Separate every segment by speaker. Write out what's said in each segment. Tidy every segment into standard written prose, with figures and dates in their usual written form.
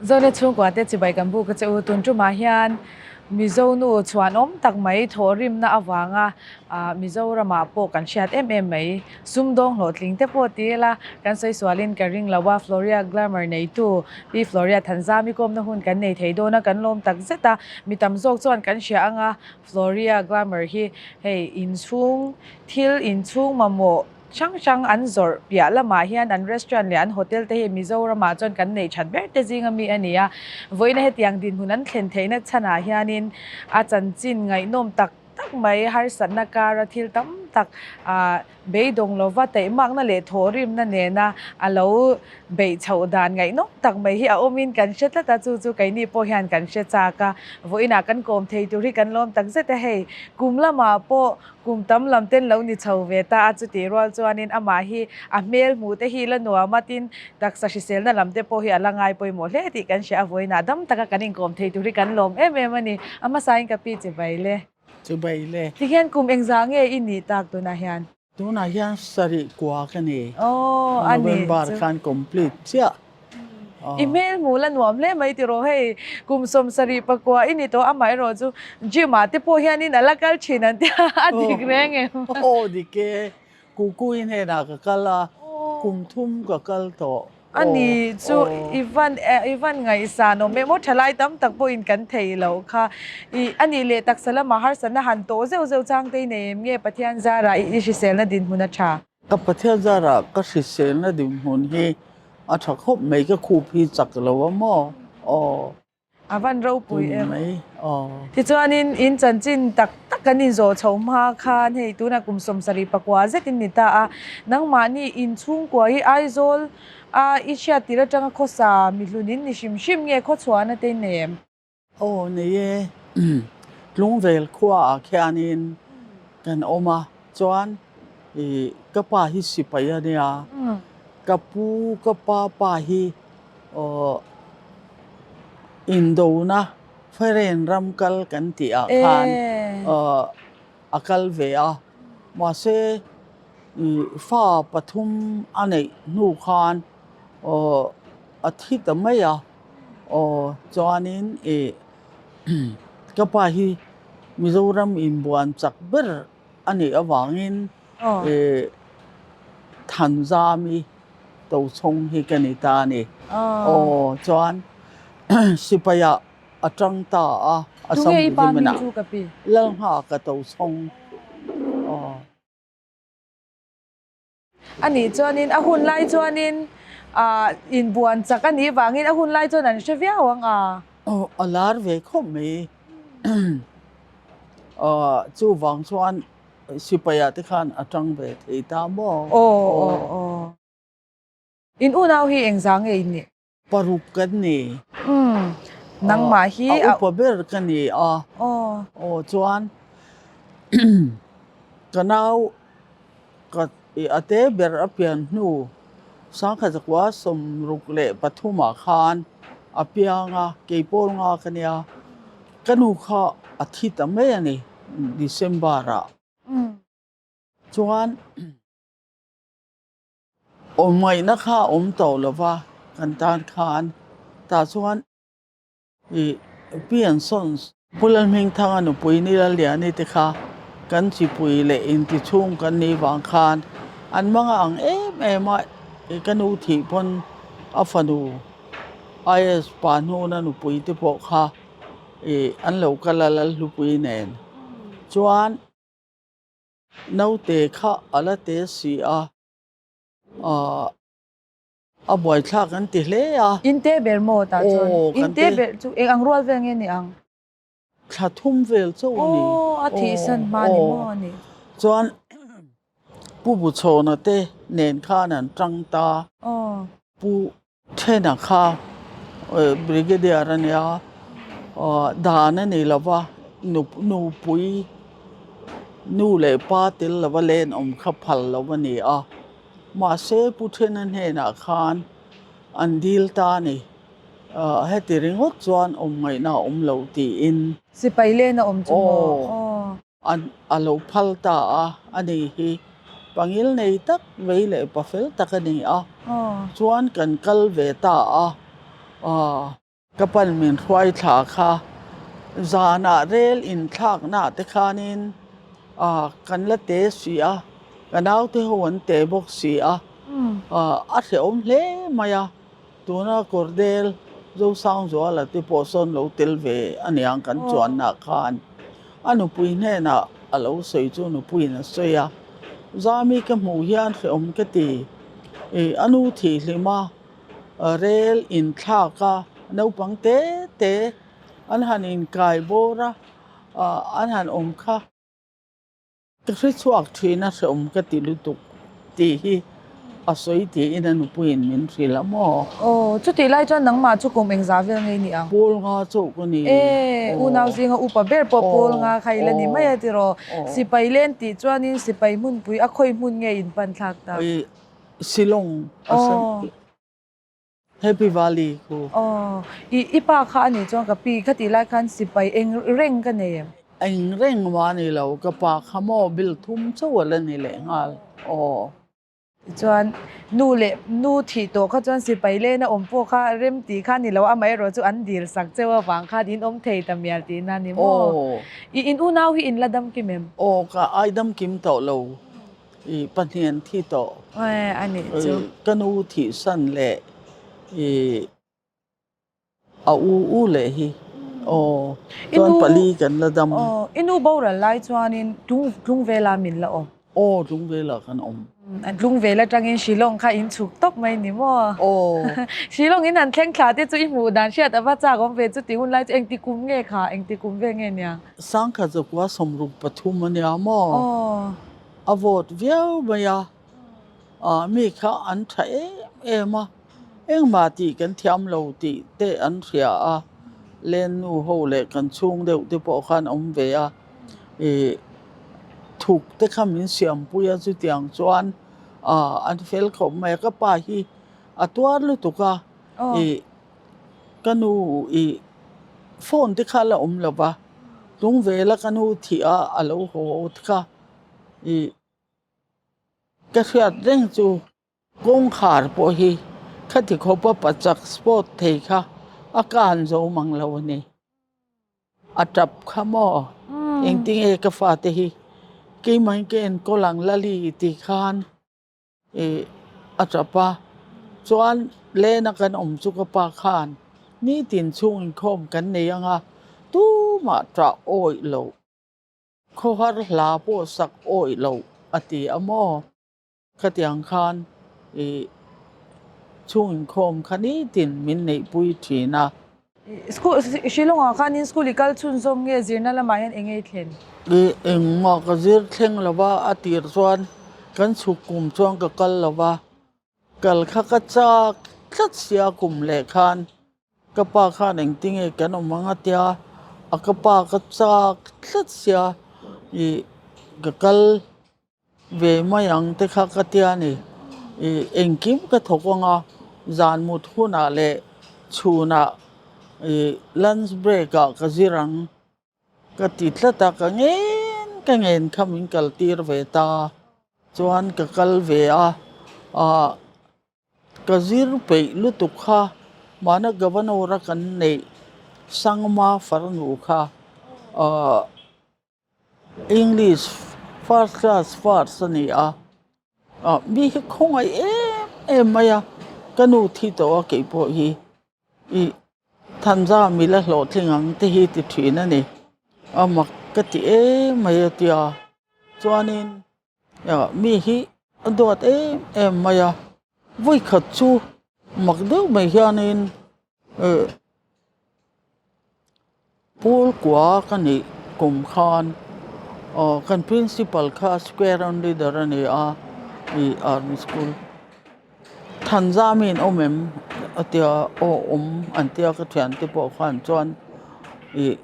Speaker 1: Zone chhungkua te chibai kan buk a che u. Tun tumah hian Mizo nu chhuanawm tak mai thawhrimna avanga Mizoramah pawh kan hriat em em mai. Sumdawng hlawhtling te pawh ti ila kan sawi sualin ka ring lo a, Floria Glamour neitu Pi Floria Thanzami kawmna hun kan nei thei dawn a, kan lawm tak zet a. Mi tam zawk chuan kan hria anga Floria Glamour hi hei inchhung thil inchhung mamawh hrang hrang an zawrh piah lamah hian an restaurant leh an hotel te hi Mizoramah chuan kan neih that ber te zinga mi a ni a. Vawiina hetiang dinhmun an thlen theihna chhanah hianin a chanchin ngaihnawm tak tak mai harsatna kara thil tam tak ah beidawng lova taihmakna leh thawhrimna nena a lo beih chhoh dan ngaihnawm tak mai hi a awmin kan hre tlat a, chu chu keini pawh hian kan hre chak a. Vawiinah kan kawm thei tur hi kan lawm tak zet a, hei kum lamah pawh Kum tam lam ten lo ni chho ve ta a, chutih rual chuanin amah hi a hmel hmuh te hi la nuam a, tin taksa hriselna lam te pawh hi a la ngai pawimawh hle tih kan hria a, vawiinah dam taka kan inkawm thei tur hi kan lawm em em a ni. A hmasain ka pi chibai le.
Speaker 2: Chibai le.
Speaker 1: Tihian kum engzah nge i nih tak tunah hian?
Speaker 2: Tunah hian sarih kua ka ni.
Speaker 1: Aw, a ni chu.
Speaker 2: November khan complete chiah.
Speaker 1: I hmel hmuh la nuam hle mai tiraw hei kum 74 i ni tawh amaherawh chu gym ah te pawh hianin a la kal thin an tia a dik reng em?
Speaker 2: Aw dik e, Kukui hnenah ka kal a, kum thum ka kal tawh.
Speaker 1: A ni chu i van i van ngaihsan awm em aw thalai tam tak pawhin kan thei loh kha i a nih leh taksa lamah harsatna han tawh zeuh zeuh chang te i nei em nge Pathian zarah i hriselna dinhmun a tha?
Speaker 2: Ka Pathian zarah ka hriselna dinhmun hi a tha khawp mai, ka khup hi chak lo a maw? Aw.
Speaker 1: A van ropui em.
Speaker 2: Mai, aw.
Speaker 1: Tichuanin in chanchin tak tak kan inzawh chho hma khan hei tunah kum 74 zetin ni ta a, nangmahni inchhungkua hi Aizawl a i hriat tir atanga khawsa mihlun in ni hrim hrim nge khawchhuahna te in nei em?
Speaker 2: Aw nei e, Tlungvel khuaah khianin kan awm a, chuan ih ka pa hi sipai a nia, ka pu ka pa pa hi aw indona Feren ram kal kan tih ah khan aw a kal ve a, mahse ih fa pathum a neih hnu khan aw a thi ta mai a. Aw chuanin ih ka pa hi Mizoram inbuan chak ber a nih avangin ih Thanzami Tochhawng hi ka ni ta a ni. Aw chuan sipaiah a tang ta a, Assam Regimen-ah Lalnghaka Tochhawng. Aw.
Speaker 1: A nih chuanin a hun lai chuanin ah inbuan chak a nih vangin a hun lai chuan an hre viau ang a.
Speaker 2: Aw a lar ve khawp mai. Aw chuvang chuan sipai ah te khan a tang ve thei ta maw?
Speaker 1: Aw aw aw. In unau hi engzah nge in nih?
Speaker 2: Paruk kan ni.
Speaker 1: Umm nangmah hi
Speaker 2: a upa ber ka ni a.
Speaker 1: Aw.
Speaker 2: Aw chuan ka nau ka a te ber a pian hnu sangkhat zakua 63 ah khan a piang a kei pawl nga ka nia ka nu kha a thi ta mai a ni December ah. Chuan. Awmngaihna kha a awm tawh lo va, kan tan khan tah chuan ih Pi and Sons Pu Lalhmingthanga nupui ni Lalliani te kha kan chipui leh intichhung kan nih vang khan an hmang a ang em em a, ih ka nu thih pawn a fanu IS pa hnuna nupui te pawh kha ih an lo kal a Lalhlupui nen chuan. Naute kha a la te si a, ahh a buaithlak an ti hle a.
Speaker 1: In te ber maw tah chuan? Aw kan te. In te ber chu eng ang rual vel nge ni ang?
Speaker 2: Thla thum vel chauh a ni.
Speaker 1: Aw a thihsan hma ni maw a ni.
Speaker 2: Chuan Pu Buchhawna te nen khan an tang ta.
Speaker 1: Aw.
Speaker 2: Pu Thena kha Brigadier a nia, dan a ni lova, nupui nu leh pa tel lova len awm kha phal lo a ni a. Mahse Pu Thena hnenah khan an dil ta a ni. Heti ringawt chuan awm ngaihna a awm lo tiin.
Speaker 1: Sipai len a awm chu maw?
Speaker 2: An a lo phal ta a, a ni hi pangil nei tak vei leh pa fel tak a ni a, chuan kan kal ve ta a, aah. Ka pan min hruai thla kha zanah rel inthlaknaah te khanin kan la te si a, ka naute ho an te bawk si a, a hrehawm hle mai a. Tuna Kawrdel Zosangzuala te pawh sawn lo tel ve aniang kan chuannaah khan a nupui hnenah a lo sawi chu nupuiin a sawi a, Zami ka hmuh hian hrehawm ka ti, a nu thihhlim a. Rel inthlak a, naupang te te an han inkai bawr a, an han awm kha. Ka hre chhuak thin a hrehawm ka ti lutuk tih hi a sawi tiin a nupuiin min hrilh a maw?
Speaker 1: Aw, chutih lai chuan nangmah chu kum engzah vel ngei ni ang?
Speaker 2: Pawl nga chauh ka ni.
Speaker 1: E, unau zinga upa ber pawh pawl nga kha ila ni mai a tiraw? Sipai len tih chuanin sipai hmunpui a khawi hmun nge in pan thlak ta?
Speaker 2: Shillong a Happy Valley khu.
Speaker 1: Aw, i i pa kha a nih chuan ka pi kha tih lai khan sipai eng reng ka nei em?
Speaker 2: Eng reng mah a ni lo, ka pa kha maw bil thum chauh a la ni leh nghal. Aw.
Speaker 1: Tichuan, nu leh nu thih tawh kha chuan sipai lena awm pawh kha rem tih kha a ni lo, amaherawh chu an dil sak cheu avang khan in awm thei ta mial tihna a ni maw?
Speaker 2: Aw.
Speaker 1: I in unau hi in la dam kim em?
Speaker 2: Aw, ka ai dam kim tawh lo. I pahnih an thi tawh.
Speaker 1: Aw a nih chu.
Speaker 2: Ka nu thih san leh i a u u leh hi. Aw chuan pali kan la dam.
Speaker 1: Aw i nu boral lai chuanin Tlungvela min la awm.
Speaker 2: Aw Tlungvela kan awm.
Speaker 1: Tlungvel atangin Shillong kha in chhuk tawp mai ni maw?
Speaker 2: Aw.
Speaker 1: Shillong in han thleng thla te chu i hmuh dan hriat a va chak awm ve chuti hun lai chu engti kum nge kha engti kum vel nge nia?
Speaker 2: Sangkhat zakua 63 a nia maw?
Speaker 1: Aw.
Speaker 2: A vote viau mai a, ah mi kha an tha em em a, engmah tih kan thiam lo tih te an hria a, len nu ho leh kan chhung deuh te pawh khan awm ve a, ih thuk te kha min siam pui a chutiang chuan ah an fel khawp mai a, ka pa hi a tuar lutuk a, ih ka nu ih phone te kha la awm lo va, tlung vela ka nu thih a a lo haw kha. I ka hriat reng chu kawngkhar pawh hi khati khawpa pachak sport thei kha a kan zo mang lo a ni. A tap kha maw? Engtinge ka fate hi keimah ka enkawl ang Lali tih khan I a tap a, chuan lena kan awm chu ka pa khan nitin chhung inkhawm kan nei ang a, tumah tah awih loh. Khawhar hla pawh sak awih loh a ti a maw? Khatiang khan i chhung inkhawm kha nitin min neihpui thin a.
Speaker 1: School, Shillong-ah khanin school i kal chhunzawm nge zirna lamah hian eng nge i thlen?
Speaker 2: I engmah ka zir thleng lo va, a tir chuan kan chhuk kum chuan ka kal lo va, Kal kha ka chak tlat sia kum leh khan ka pa khan engtinge kan awm ang a tia a ka pa ka chak tlat sia ih ka kal ve mai ang te kha ka tia ni ih engkim ka thawk ang a zan mut hunah leh chhunah ih lunch break ah ka zir ang. Ka ti tlat a, ka ngen ka ngen kha min kal tir ve ta. Chuan ka kal ve a, ah ka zir peih lutuk kha mahna Governor a kan neih Sangma farnu kha ah English first class first a ni a, ah mi hi khawngaih em em mai a, ka nu thi tawh a keipawh hi. I Thanza mila hlawhtling ang te hi ti thin a ni. A mak ka ti em mai a tia. Chuanin mi hi a duat em em mai a. Vawikhat chu mak deuh mai hianin Pawl kua ka nih kum khan kan principal kha square on leader a ni a ih army school Thanzami'n awm em a tia aw awm an tia ka thiante pawh khan chuan ih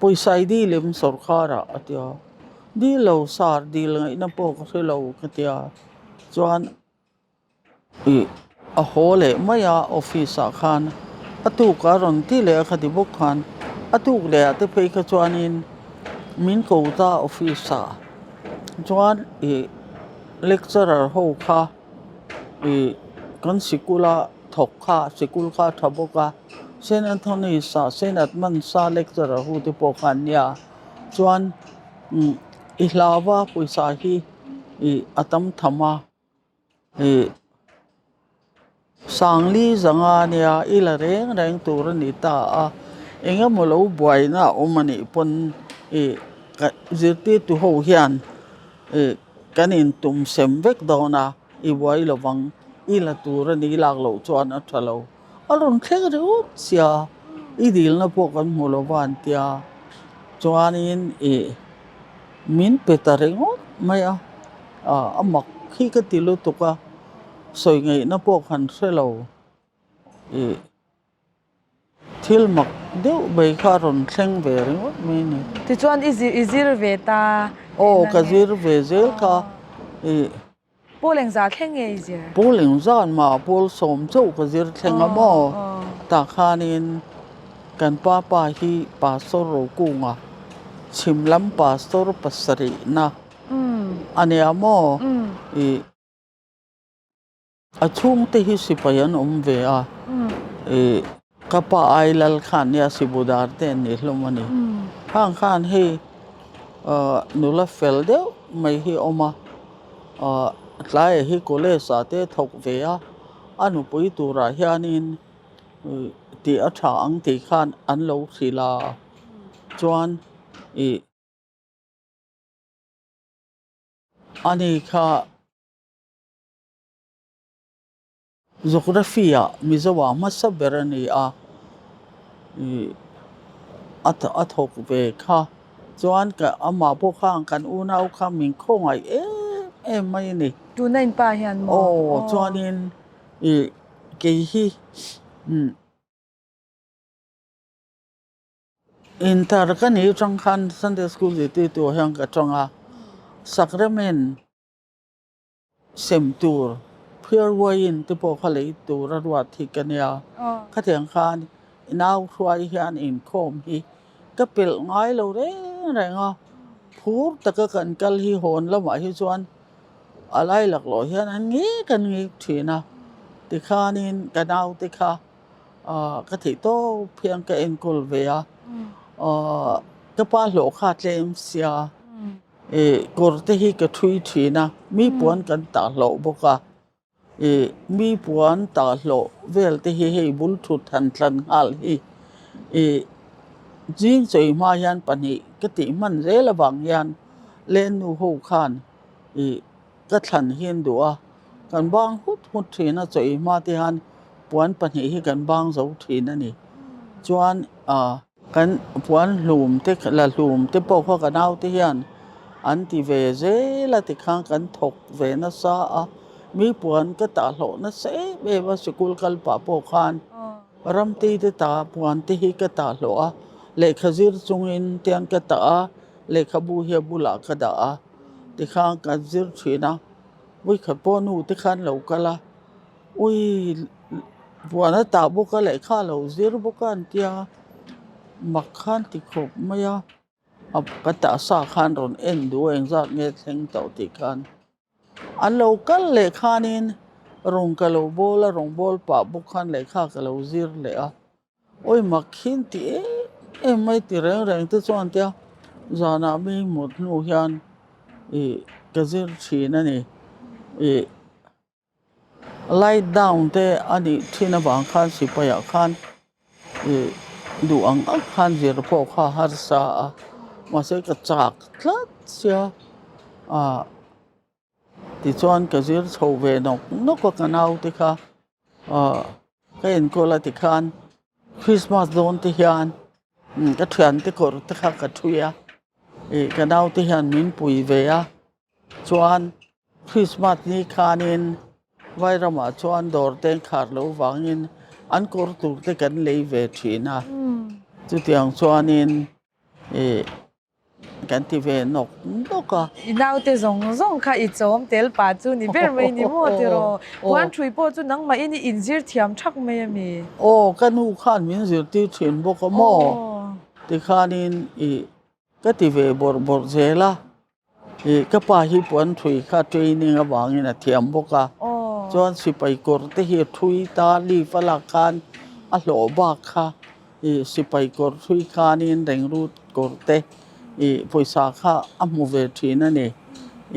Speaker 2: pawisa i dil em sawrkar ah a tia dil lo sar dil ngaihna pawh ka hre lo ka tia chuan. Ih a haw leh mai a office ah khan a tuk a rawn ti leh a khati bawk khan a tuk leh ah te phei kha chuanin min ko ta office ah chuan ih lecturer ho kha ih kan sikul a thawk kha sikul kha a tha bawk a. Saint Anthony's ah Saint Edmund's a lecturer ho te pawh kha an nia chuan i hlau a pawisa hi ih a tam tham a ih Sangli zanga nia i la reng reng tur a ni ta a eng emaw lo buaina a awm a nih pawn ih zirtirtu ho hian ih kan intum sem vek dawn a i buai lovang i la tur a ni lak loh chuan a tha lo. A rawn thleng ringawt sia, i dilna pawh kan hmu lo va an tia. Chuanin ih min pe ta ringawt mai a, a mak hi ka ti lutuk a, sawi ngaihna pawh kan hre lo. Ih thil mak deuh mai kha a rawn thleng ve ringawt mai a ni.
Speaker 1: Tichuan i zir i zir ve ta.
Speaker 2: Aw ka zir ve zel kha ih.
Speaker 1: Pawl engzah thleng nge i zir?
Speaker 2: Pawl engzah mah pawl sawm chauh ka zir thleng a maw? Tah khanin kan pa pa hi Pastor Rokunga chhim lam Pastor pasarihna a nia maw? Ih a chhungte hi sipai an awm ve a, ih ka pa ai lal khan nia Sibudar te an nih hlawm a ni. Khang khan hei nula fel deuh mai hi a awm a, tlaiah hi college ah te thawk ve a, a nupui turah hianin tih a tha ang tih khan an lo hrilh a, chuan ih ani kha. Geography ah Mizo ah hmasa ber a ni a, ih a a thawk ve kha. Chuan ka amah pawh khan kan unau kha min khawngaih em em mai a ni.
Speaker 1: Tuna in pa hian maw?
Speaker 2: Aw chuanin ih kei hi umm intar ka nih atang khan Sunday school zirtirtu ah hian ka tang a, sacrament Sem tur, pure wine te pawh kha lei tur a ruat hi ka nia. Khatiang khan i nau hruai hian inkhawm hi ka pelh ngai lo reng reng a, phur taka kan kal hi hawn lamah hi chuan a lai laklawh hian an ngik an ngik thin a. Tikhanin ka naute kha ka theih tawp hian ka enkawl ve a, ka pa hlawh kha a tlem sia. Ih kawr te hi ka thui thin a, mi puan kan tah hlauh bawk a, ih mi puan tah hlauh vel te hi hei bul thut han thlan nghal hi ih zing chawi hma hian pahnih ka tih hman zel avang hian lennu ho khan ih ka thlan hi an duh a, kan bang hut hut thin a chawi hma te hian puan pahnih hi kan bang zo thin a ni chuan ah. Kan puan hlum te la hlum te pawh kha ka naute hian an ti ve zel a tikhan kan thawk ve nasa a, mi puan ka tah hlawh nasa em em a sikul kal pah pawh khan ramtei te ta puan te hi ka tah hlawh a, lehkha zir chungin tiang ka tah a, lehkhabu hi a bulah ka dah a tikhan ka zir thin a, vawikhat pawh nu te khan lo kal a. Ui puan a tah bawk a lehkha a lo zir bawk a an tia mak khan ti khawp mai a ka tah sa khan rawn en duh a engzat nge thleng tawh tih khan an lo kal leh khanin rawn ka lo bawl a rawn bawl pah bawk khan lehkha ka lo zir leh a awi mak khin ti em em mai ti reng reng te chuan tia zanah mi hmuh hnu hian ih ka zir thin a ni ih. Light down te a nih thin avang khan sipaiah khan ih duh ang ang khan zir pawh kha a harsa a, mahse ka chak tlat sia ah tichuan ka zir chho ve nawk nawk a ka naute kha ah ka enkawl a tikhan Christmas dawn te hian ka thiante kawr te kha ka thui a ih ka naute hian min pui ve a. Chuan Christmas ni khanin Vairamah chuan dawr te an khar loh vangin an kawr tur te kan lei ve thin a. Chutiang chuanin ih kan ti ve nawk nawk a.
Speaker 1: I naute zawng zawng kha i chawm tel pah chu ni ber mai ni maw tiraw? Puan thui pawh chu nangmahin i inzir thiam thak mai a mi?
Speaker 2: Aw, ka nu khan min zirtir thin bawk a maw? Tikhanin ih ka ti ve bawrh bawrh zel a. Ih ka pa hi puan thui kha training avangin a thiam bawk a, chuan sipai kawr te hi a thui ta leave a lak khan A hlawh bak kha ih sipai kawr thui khanin rengrut kawr te ih pawisa kha a hmu ve thin a ni.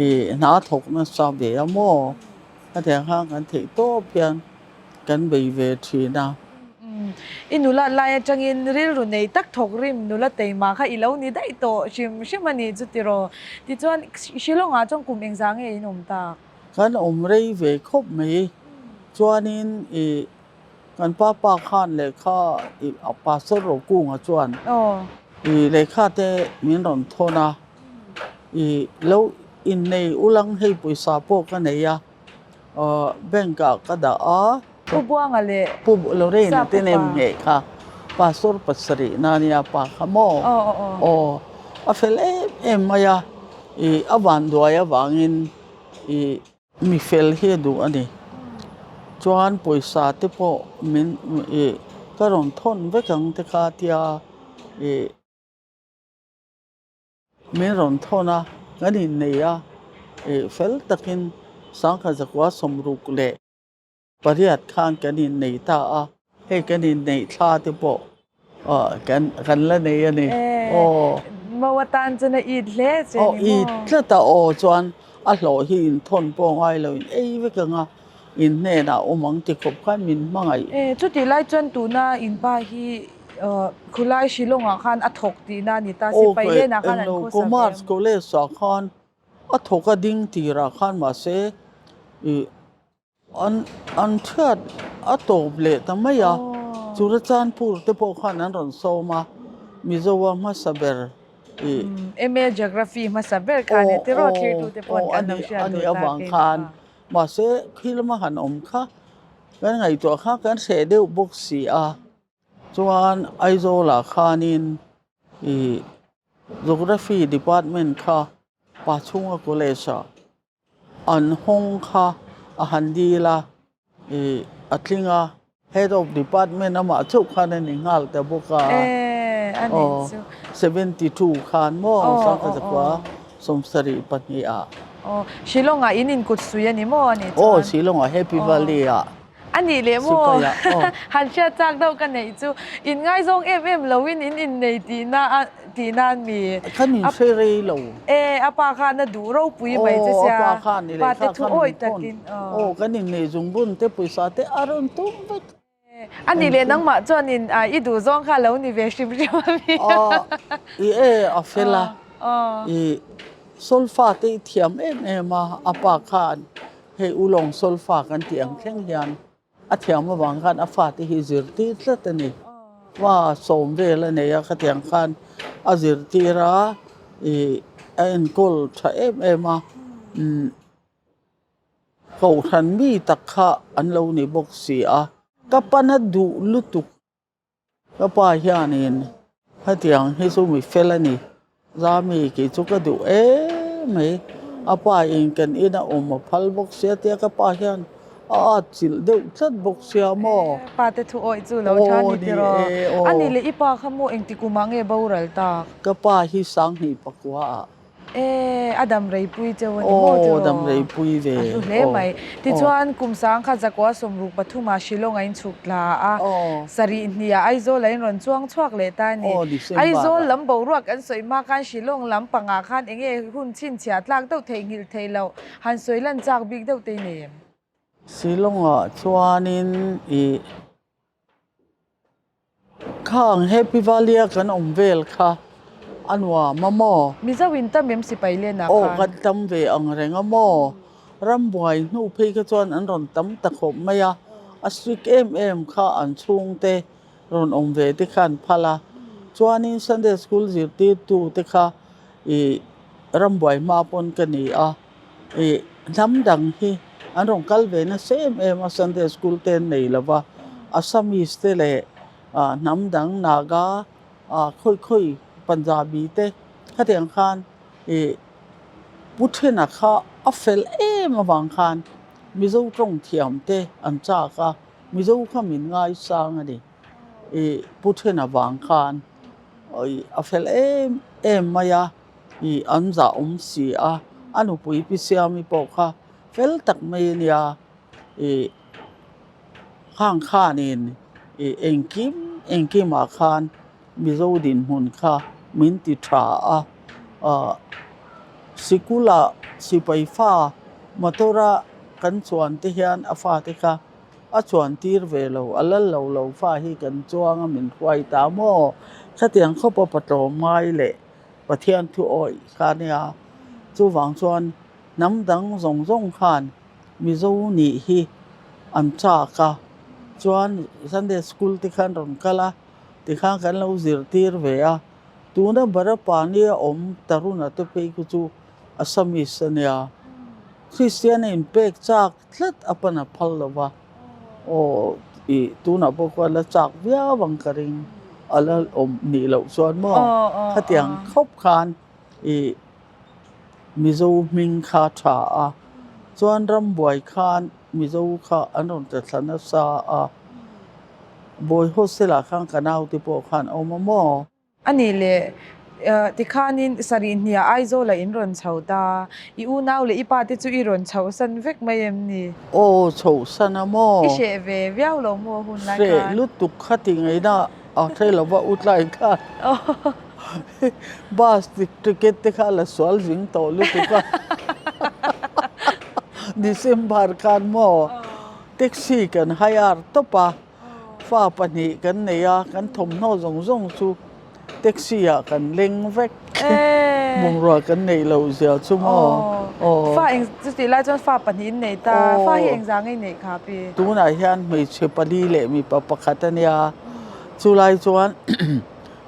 Speaker 2: Ih hna thawk nasa ve a maw? Khatiang khan kan theih tawp hian kan bei ve thin a.
Speaker 1: I nula lai atangin rilru nei tak thawk rim nula teima kha i lo ni daih tawh hrim hrim a nih chu tiraw? Tichuan Shillong-ah chuan kum engzah nge in awm tak?
Speaker 2: Kan awm rei ve khawp mai. Chuanin ih Kan pa pa khan lehkha i Pastor Rokunga chuan i lehkha te min rawn thawn a, i lo innei ulang hei pawisa pawh ka nei a, bank ah ka dah a.
Speaker 1: Pu Buanga leh
Speaker 2: Pu Lorraine te nem ngheh kha Pastor pasarih na nia pa kha maw? Aw a fel em em mai a, i a vanduai avangin i Mi fel hi a duh a ni. Chuan pawisa te pawh min ih ka rawn thawn vek ang te kha tia ih min rawn thawn a, kan innei a, ih fel takin sangkhat zakua sawmruk leh pariat khan kan innei ta a. Hei kan inneih thla te pawh kan kan la nei a ni.
Speaker 1: Aw. Mo atan chuan a it hle che
Speaker 2: ni maw? Aw it tlat a aw chuan a hlawh hi inthawn pawh ngai lo in ei vek ang a in hnenah awm ang ti khawp khan min hmangaih.
Speaker 1: E chutih lai chuan tuna inpa hi khulai Shillong ah khan a thawk tihna a ni ta sipai hnenah khan an khawsa ve a maw?
Speaker 2: Commerce College ah khan a thawk a ding tirah khan mahse ih An an thiat a tawp leh ta mai a, Churachandpur te pawh khan an rawn sawm a, Mizoa hmasa ber
Speaker 1: ih. MA Geography hmasa ber kha nia tiraw thirtu te pawh an kan lo hriat duh ta
Speaker 2: avang khan mahse khi lama han awm kha kan ngaihtuah kha kan hreh deuh bawk si a, chuan Aizawlah khanin ih Geography department kha Pachhunga College ah An hawng kha a han dil a, ih a tling a. Head of Department amah chauh khan a ni nghal ta bawk a. Aw, 72 khan maw Sangkazakua 72 ah.
Speaker 1: Aw, Shillong ah in inkut sui a ni maw a nih chuan?
Speaker 2: Aw, Shillong ah Happy Valley ah.
Speaker 1: A nih leh maw? Han hriat chak deuh ka neih chu in ngaizawng em em loin in innei tihna a tihna a mi.
Speaker 2: Kan inhre rei lo.
Speaker 1: E, a pa khan a duh ropui mai che sia.
Speaker 2: Aw, a pa khan i
Speaker 1: lehkha kha min thawn.
Speaker 2: Aw, kan innei zungbun te pawisa te a rawn tum vek.
Speaker 1: A nih leh nangmah chuanin i duh zawng kha lo ni ve hrim hrim a mi.
Speaker 2: Aw, i e a fel a. I solfa te i thiam em em a, a pa khan Hei Ulawng Solfa kan tih ang thleng hian a thiam avang khan a fate hi zirtir tlat a ni. Fa sawm vel a nei a, khatiang khan a zirtir a, ih a enkawl tha em em a. Umm kohhran mi tak kha an lo ni bawk si a. Ka pana duh lutuk Ka pa hianin hetiang hi chu mi fel a ni, Zami kei chu ka duh em mai, a pa in kan ina awm a phal bawk sia tia ka pa hian a at chilh deuh tlat bawk sia maw.
Speaker 1: Pa te thu awih chu lo tha ni tiraw? A ni leh i pa kha maw engti kumah nge boral tak?
Speaker 2: Ka pa hi Sanghnih pakua ah
Speaker 1: E, a dam reipui cheu a ni maw tiraw?
Speaker 2: Aw, dam reipui ve.
Speaker 1: A hlu hle mai. Tichuan, kum sang kha Zakua 63 ah Shillong a inchhuk tla a, sarih hnih ah Aizawl a inrawn chuang chhuak leh ta a ni. Aizawl lam boruak kan sawi hma khan Shillong lam pangah khan eng nge hun chhinchhiah tlak deuh theihnghilh theih loh han sawi lan chak bik deuh te i nei em?
Speaker 2: Shillong ah chuanin ih Khang Happy Valley a kan awm vel kha a nuam a maw?
Speaker 1: Mizo in tam em sipai len ah khan?
Speaker 2: Aw kan tam ve ang reng a maw? Rambuai hnu phei kha chuan an rawn tam ta khawp mai a, a strict em em kha an chhungte rawn awm ve te kha an phal a, chuanin Sunday school zirtirtu te kha ih rambuai hma pawn ka ni a, ih hnam dang hi an rawn kal ve nasa em em a Sunday school te an nei lo va, Assamese te leh ah hnam dang Naga ah khawi khawi Punjabi te khatiang khan ih Pu Thena kha a fel em avang khan Mizo tawng thiam te an chak a, Mizo kha min ngaisang a ni ih Pu Thena vang khan a fel em em mai a. Ih an zah awm si a, a nupui pi Siami pawh kha fel tak mai a nia, ih khang khanin I engkim engkimah khan Mizo dinhmun kha min ti tha a, sikula sipai fa motor-a kan chuan te hian a fate kha a chuan tir ve lo, a lal lo lo fa hi kan chuang a min hruai ta maw? Khatiang khawpa patlawm ngai leh Pathian thu awih kha nia, chuvang chuan hnam dang zawng zawng khan Mizo nih hi an chak a, chuan Sunday school te khan rawn kal a, tikhan kan lo zirtir ve a, tuna Barapani a awm Taruna te phei khu chu Assamese a nia, Kristian a inpek chak tlat a pan a phal lo va, aw ih tunah pawh khuan la chak viau ang ka ring, a la awm nih loh chuan maw khatiang khawp khan ih Mizo hming kha tha a, chuan rambuai khan Mizo kha an rawn ta thla nasa a, Bawi hostel ah khan ka naute pawh khan a awm a maw?
Speaker 1: A nih leh, tikhanin sarih hniah Aizawla in rawn chho ta, i unau leh i pa te chu i rawn chhohsan vek mai em ni?
Speaker 2: Aw, chhohsan a maw?
Speaker 1: I hreh ve viau lo maw hun lai khan?
Speaker 2: Hreh lutuk kha ti ngaihna a hre lo va, u tlai khan bus ticket te kha la sual zing tawh lutuk a, December khan maw taxi kan hire tawp a. Fa pahnih kan nei a, kan thawmhnaw zawng zawng chu taxi ah kan leng vek. Bungrua kan neih loh zia chu maw?
Speaker 1: Aw. Fa eng chutih lai chuan fa pahnih in nei ta. Fa hi engzah nge i neih kha pi?
Speaker 2: Tunah hian hmeichhe pali leh mipa pakhat a nia. Chulai chuan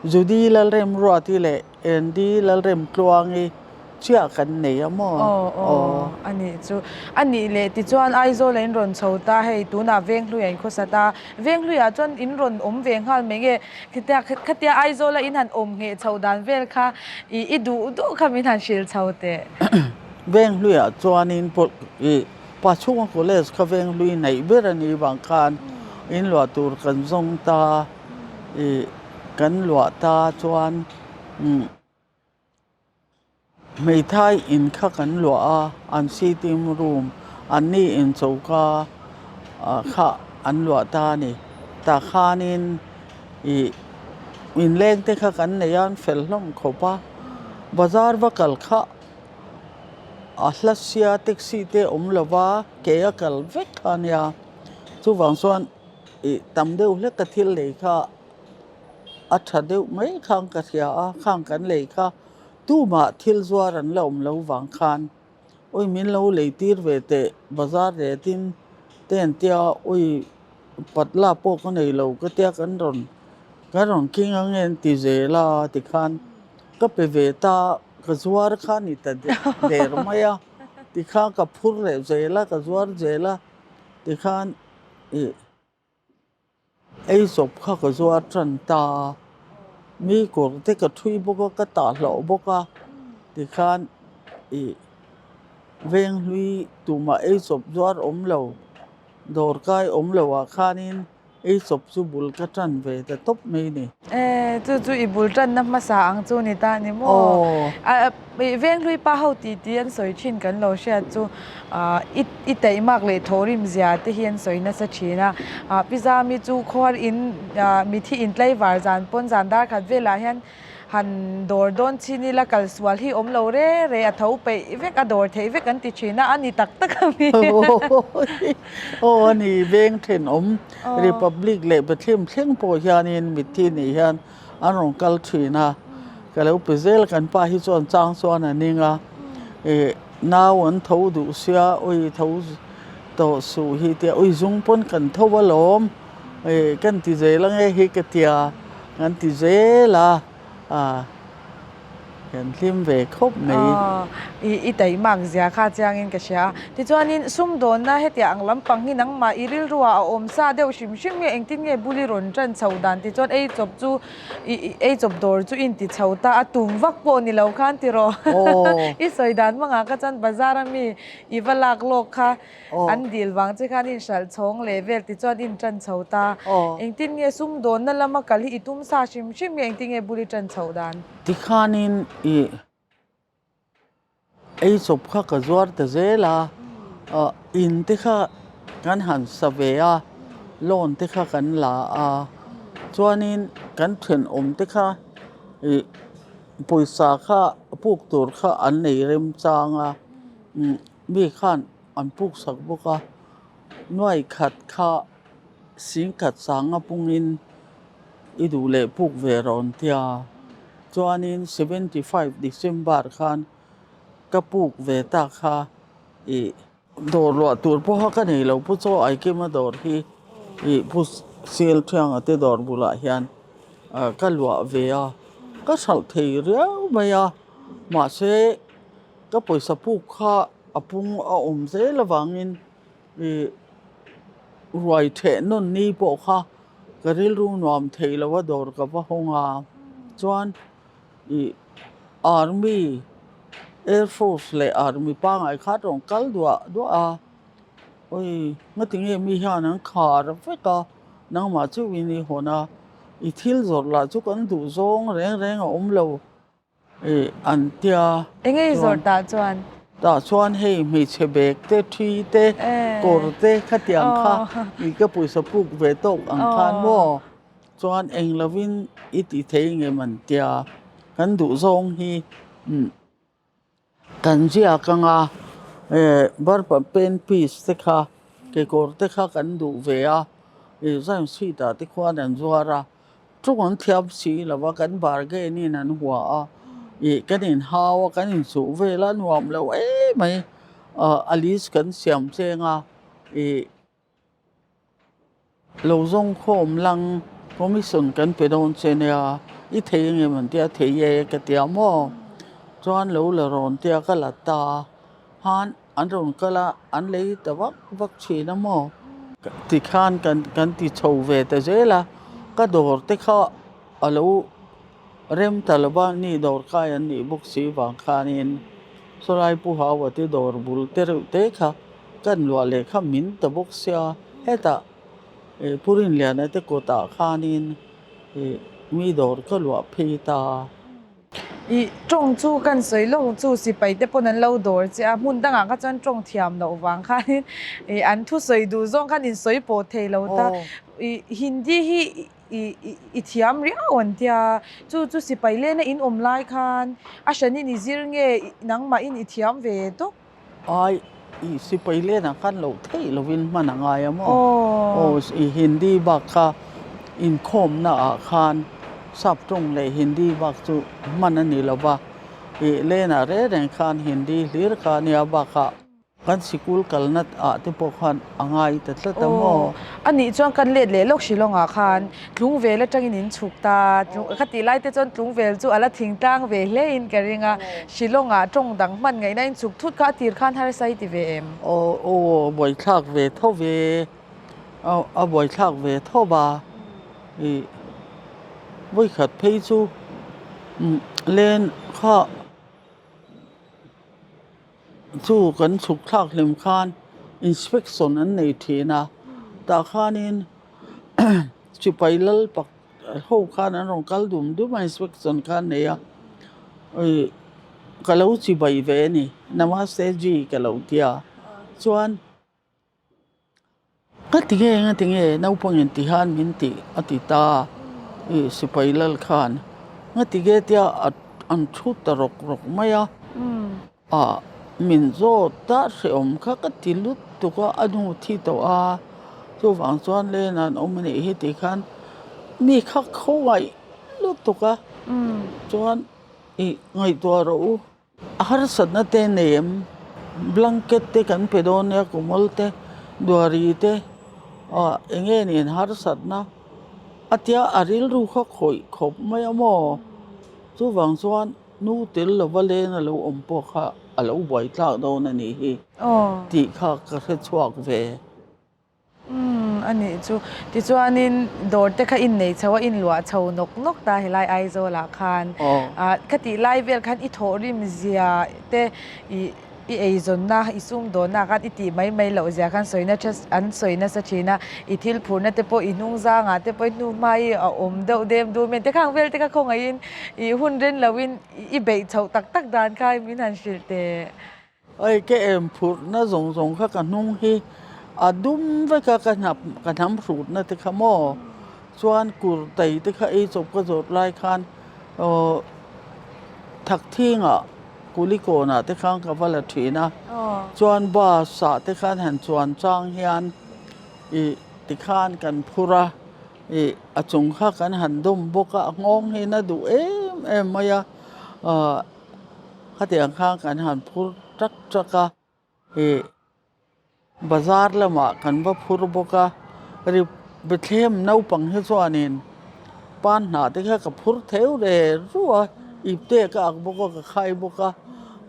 Speaker 2: Judy Lalremruati leh Andy Lalremtluangi chiah kan nei a maw?
Speaker 1: Aw aw a nih chu. A nih leh tichuan Aizawl ah in rawn chho ta hei tunah Venghluia in khawsa ta. Venghluia chuan in rawn awm ve nghal mai nge khitia khatia Aizawl a in han awm ngheh chho dan vel kha i i duh duh kha min han hrilh chho teh.
Speaker 2: Venghluia chuanin pawh i Pachhunga College kha Venghlui neih ber a nih vang khan in luah tur kan zawng ta i kan luah ta chuan Hmeithai in kha kan luah a, an sitting room an ni in choka kha an luah ta a ni. Tah khanin ih inleng te kha kan nei a, an fel hlawm khawp a, bazar va kal kha a hla sia taxi te awm lo va, ke a kal vek kha a nia. Chuvang chuan ih tam deuh hlek a thil lei kha. A tha deuh mai khang ka hria a, khang kan lei kha tumah thil zuar an la awm lo vang khan ui min lo lei tir ve teh bazar retin te an tia ui patla pawh ka nei lo ka tia kan rawn kan rawn king ang e an ti zel a tikhan ka pe ve ta ka zuar kha ni ta der mai a tikhan ka phur leh zel a ka zuar zel a tikhan ih. Ei chawp kha ka zuar tan ta a, mi kawr te ka thui bawk a, ka tah hlauh bawk a, tikhan ih venghlui tumah ei chawp zuar awm lo, dawr kai awm lo ah khanin ei chawp chu bul ka tan ve ta tawp mai a ni.
Speaker 1: E, chu chu i bul tanna hmasa ang chu ni ta ni maw? Aw. Venghlui pa ho tih tih an sawi thin kan lo hriat chu i i taihmak leh thawhrim zia te hi an sawi nasa thin a. Pi Zami chu khuar in mithi in tlaivar zan pawn zan dar khat velah hian han dawr dawn chin ila kal sual hi awm lo re re a tho peih vek a dawr theih vek an ti thin a, a ni tak tak a mi.
Speaker 2: Aw a ni veng thenawm Republic leh Bethlehem thleng pawh hianin mitthi nih hian an rawn kal thin a, ka lo pe zel kan pa hi chuan chang chuan a ning a, ih nau an tho duh sia ui tho tawh suh hi tia ui zung pawn kan tho alawm ih kan ti zel ange hi ka tia kan ti zel a ah. Kan hlim ve khawp mai.
Speaker 1: Aw, i i taihmak zia kha chiangin ka hria a. Tichuanin sumdawnna hetiang ang lampang hi nangmah i rilruah a awm sa deuh hrim hrim nge engtin nge bul i rawn tan chho dan tichuan ei chawp chu i i ei chawp dawr chu i inti chho ta a tum vak pawh ni lo khan tiraw. I sawi dan hmangah kha chuan bazar a mi i va lak lawk kha An dil vang che khan in hralh chhawng leh vel tichuan in tan chho ta. Engtin nge sumdawnna lama kal hi i tum sa hrim hrim nge engtin nge bul i tan chhoh dan?
Speaker 2: Tikhanin i ei chawp kha ka zuar ta zel a, in te kha kan han sa ve a. loan te kha kan la a, chuanin kan thenawm te kha ih pawisa kha puk tur kha an nei remchang a, mi khan an puk sak bawk a, nuai khat kha singkhat sanga pungin i duh leh puk ve rawn tia, chuanin 75 December khan ka puk ve ta kha ih. Dawr luah tur pawha ka nei lo pu chaw Aikima dawr hi ih pu Sel Thianga te dawr bulah hian ka luah ve a, ka hralh thei riau mai a, mahse ka pawisa puk kha a pung a awm zel avangin ih ruai theh nawn ni pawh kha ka rilru nuam thei lo a dawr ka va hawng a, chuan ih army air force leh army pangngai kha rawn kal duah duah a awi ngatinge mi hian an khar vek a nangmah chu in i hawn a i thil zawrh lah chu kan duh zawng reng reng a awm lo ih an tia
Speaker 1: Enge i zawrh tah chuan?
Speaker 2: Tah chuan hei hmeichhe bag te thi te kawr te khatiang kha ih ka pawisa puk ve tawk ang khan maw. Chuan eng lovin i ti thei nge man tia kan duh zawng hi kan ziak anga barpa pen piece te kha kekawr te kha kan duh ve a ih zan seat ah te khuan an zuar a tawng an thiam si lo va kan bargain in an hua a ih kan inhau a kan inchuh vel a nuam lo em mai a list kan siam cheng a ih. Lo zawng khawm lang commission kan pe dawn che nia i thei ang em an tia thei e ka tia maw chuan lo la rawn tia ka la ta han an rawn kal a an lei ta vak vak thin a maw tikhan kan kan ti chho ve ta zel a ka dawr te kha a lo rem ta lo va ni dawr kai an nih bawk si vang khanin sawlai pu hau te dawr bul te reuh te kha. Kan luah leh kha min ta bawk sia hetah ih Pu Rinliana te kawtah khanin ih mi dawr ka luah phei ta.
Speaker 1: Ih tawng chu kan sawi lawk chu sipai te pawn an lo dawr che a, hmun dangah kha chuan tawng thiam loh vang khanin ih an thusawi duh zawng khan insawi pawh thei lo ta. Ih Hindi hi ih i thiam riau an tia, chu chu sipai lena in awm lai khan a hranin i zir nge nangmahin i thiam ve tawp.
Speaker 2: Ai, i sipai lenah khan loh theih lovin hman a ngai a maw? Aw, i Hindi bak kha inkhawmna ah khan sap tawng leh Hindi bak chu hman a ni lo va, i lenah reng reng khan Hindi hlir kha a nia bakah kan sikul kalna ah te pawh khan a ngai ta tlat a maw?
Speaker 1: A nih chuan kan let leh lawk Shillong-ah khan Tlungvel atangin in chhuk ta, ka tih lai te chuan Tlungvel chu a la thingtlang ve hle in ka ring a, Shillong-ah tawng dang hman ngaihna in chhuk thut kha a tir khan harsa i ti ve em?
Speaker 2: Aw aw a buaithlak ve tho ve, a buaithlak ve tho va, ih vawikhat phei chu len kha Chu kan chhuk thlak hlim khan inspection an nei thin a, tah khanin sipai lal pak ho khan an rawn kal dum dum a inspection kha an nei a, ih ka lo chibai ve a ni namaste ji ka lo tia chuan. Ka ti nge nga ti nge naupang in ti hian min tih a ti ta i sipai lal khan nga ti nge tia an thu ta rawk rawk mai a ah min zawt ta hrehawm kha ka ti lut tuk a a hnu thi tawh a chuvang chuan len an awm a nih hi tih khan mi kha khawngaih lutuk a chuan ih ngaihtuah rawh u. A harsatna te nei em? Blanket te kan pe dawn nia kumawl te duari te ah eng nge nen harsatna a tia a rilru kha khawih khawp mai a maw? Chuvang chuan nu tel lova leng a lo awm pawh kha a lo buai tlak dawn a nih hi tih kha ka hre chhuak ve.
Speaker 1: Umm a nih chu. Tichuanin dawr te kha innei chho a, inluah chho nawk nawk ta helai Aizawlah khan. Ka tih lai vel khan i thawhrim zia te i i eizawnna, i sumdawnna khan i tih mai mai loh zia khan sawina tha an sawi nasa thin a. I thil phurna te pawh i hnung zangah te pawh i hnu hma i a awm deuh dem dum em te khang vel te kha khawngaihin i hun ren loin i beih chhoh tak tak dan kha min han hrilh teh.
Speaker 2: Hei ka em phurhna zawng zawng kha ka hnung hi A dum vek a ka hnap ka hnam hrutna te kha maw chuan kur tai te kha ei chawp ka zawrh lai khan aw Thakthingah Kulikawnah te khan ka va la thin a, chuan bus ah te khan han chuan chang hian ih tikhan kan phur a, ih a chung kha kan han dawm bawk a, a nghawng hi na duh em em mai a, ah khatiang khan kan han phur tak tak a, ih Bazar lamah kan va phur bawk a, ri Bethlehem naupang hi chuanin pan hnah te kha ka phur theu re ru a, ipte ka ak bawk a, ka khai bawk a,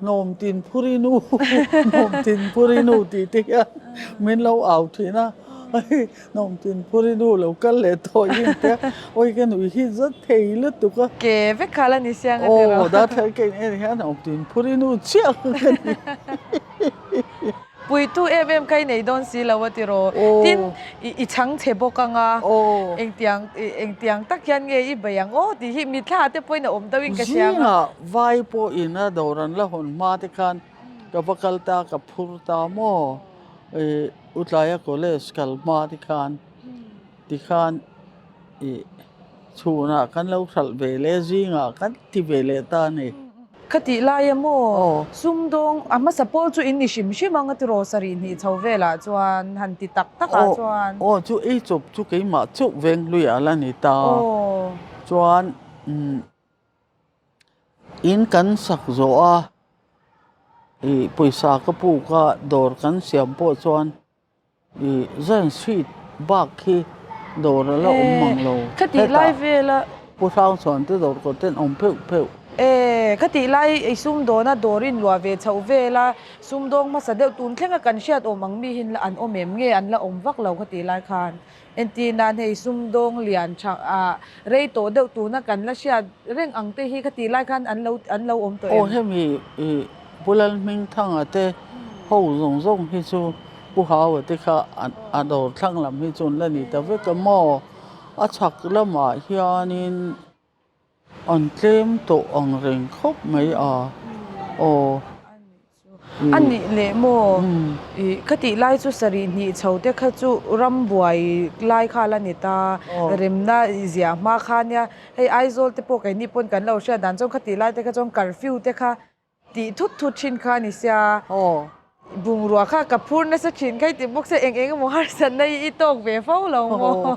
Speaker 2: hnawm tin phur i nu, hnawm tin phur i nu tih te hian min lo au thin a, hnawm tin phur i nu lo kal leh tawh in te awi ka nui hi zat thei lutuk a.
Speaker 1: Ke vek kha la ni siang a tiraw.
Speaker 2: Aw, darthlalang ka in en hian hnawm tin phur i nu chiah kha ka ni.
Speaker 1: Puitu em em kha i nei dawn si lo a tiraw? Tin, i chhang chhe bawk ang a, engtiang engtiang tak hian nge i bei ang aw tih hi mitthla te pawhin a awm deuhin ka hria ang a.
Speaker 2: Zingah vai pawhin a dawr an la hawn hma te khan ka va kal ta, ka phur ta maw? U Tlaia college kal hma te khan tikhan ih chhunah kan lo hralh ve leh zingah kan ti ve leh ta a ni.
Speaker 1: Ka tih lai a maw? Sumdawng a hmasa pawl chu in ni hrim hrim ang a tiraw sarih hnih chho velah chuan han ti tak tak ah chuan.
Speaker 2: Aw chu ei chawp chu keimah chauh veng hlui ah la ni ta. Chuan in kan sak zawh a ih pawisa ka puk a dawr kan siam pawh chuan Ih Zion Street bak khi dawr a la awm mang lo.
Speaker 1: Ka tih lai vela.
Speaker 2: Pu Hrangchhuan te dawr kawt ten awm pheuh pheuh.
Speaker 1: E, ka tih lai i sumdawna dawr in luah ve chhoh vela sumdawng hmasa deuh tun thlenga kan hriat awm ang mi hin an awm em nge an la awm vak lo ka tih lai khan. Entir nan hei sumdawng lian tha ah rei tawh deuh tuna kan la hriat reng ang te hi ka tih lai khan an lo an lo awm tawh em?
Speaker 2: Aw hemi ih Pu Lalhmingthanga te ho zawng zawng hi chu Pu Haua te kha a dawr thlang lam hi chu an la ni ta vek a maw? A chhak lamah hianin an tlem tawh ang reng khawp mai a, aw.
Speaker 1: A nih leh maw? Ih, ka tih lai chu sarih hnih chho te kha chu rambuai lai kha la ni ta, remna ziah hma kha nia, hei Aizawl te pawh keini pawn kan lo hriat dan chuan kha tih lai te kha chuan curfew te kha Tih thut thut thin kha a ni sia. Bungrua kha ka phur nasa thin kha i ti bawk sia eng eng emaw harsatna hi i tawk ve fo lo maw?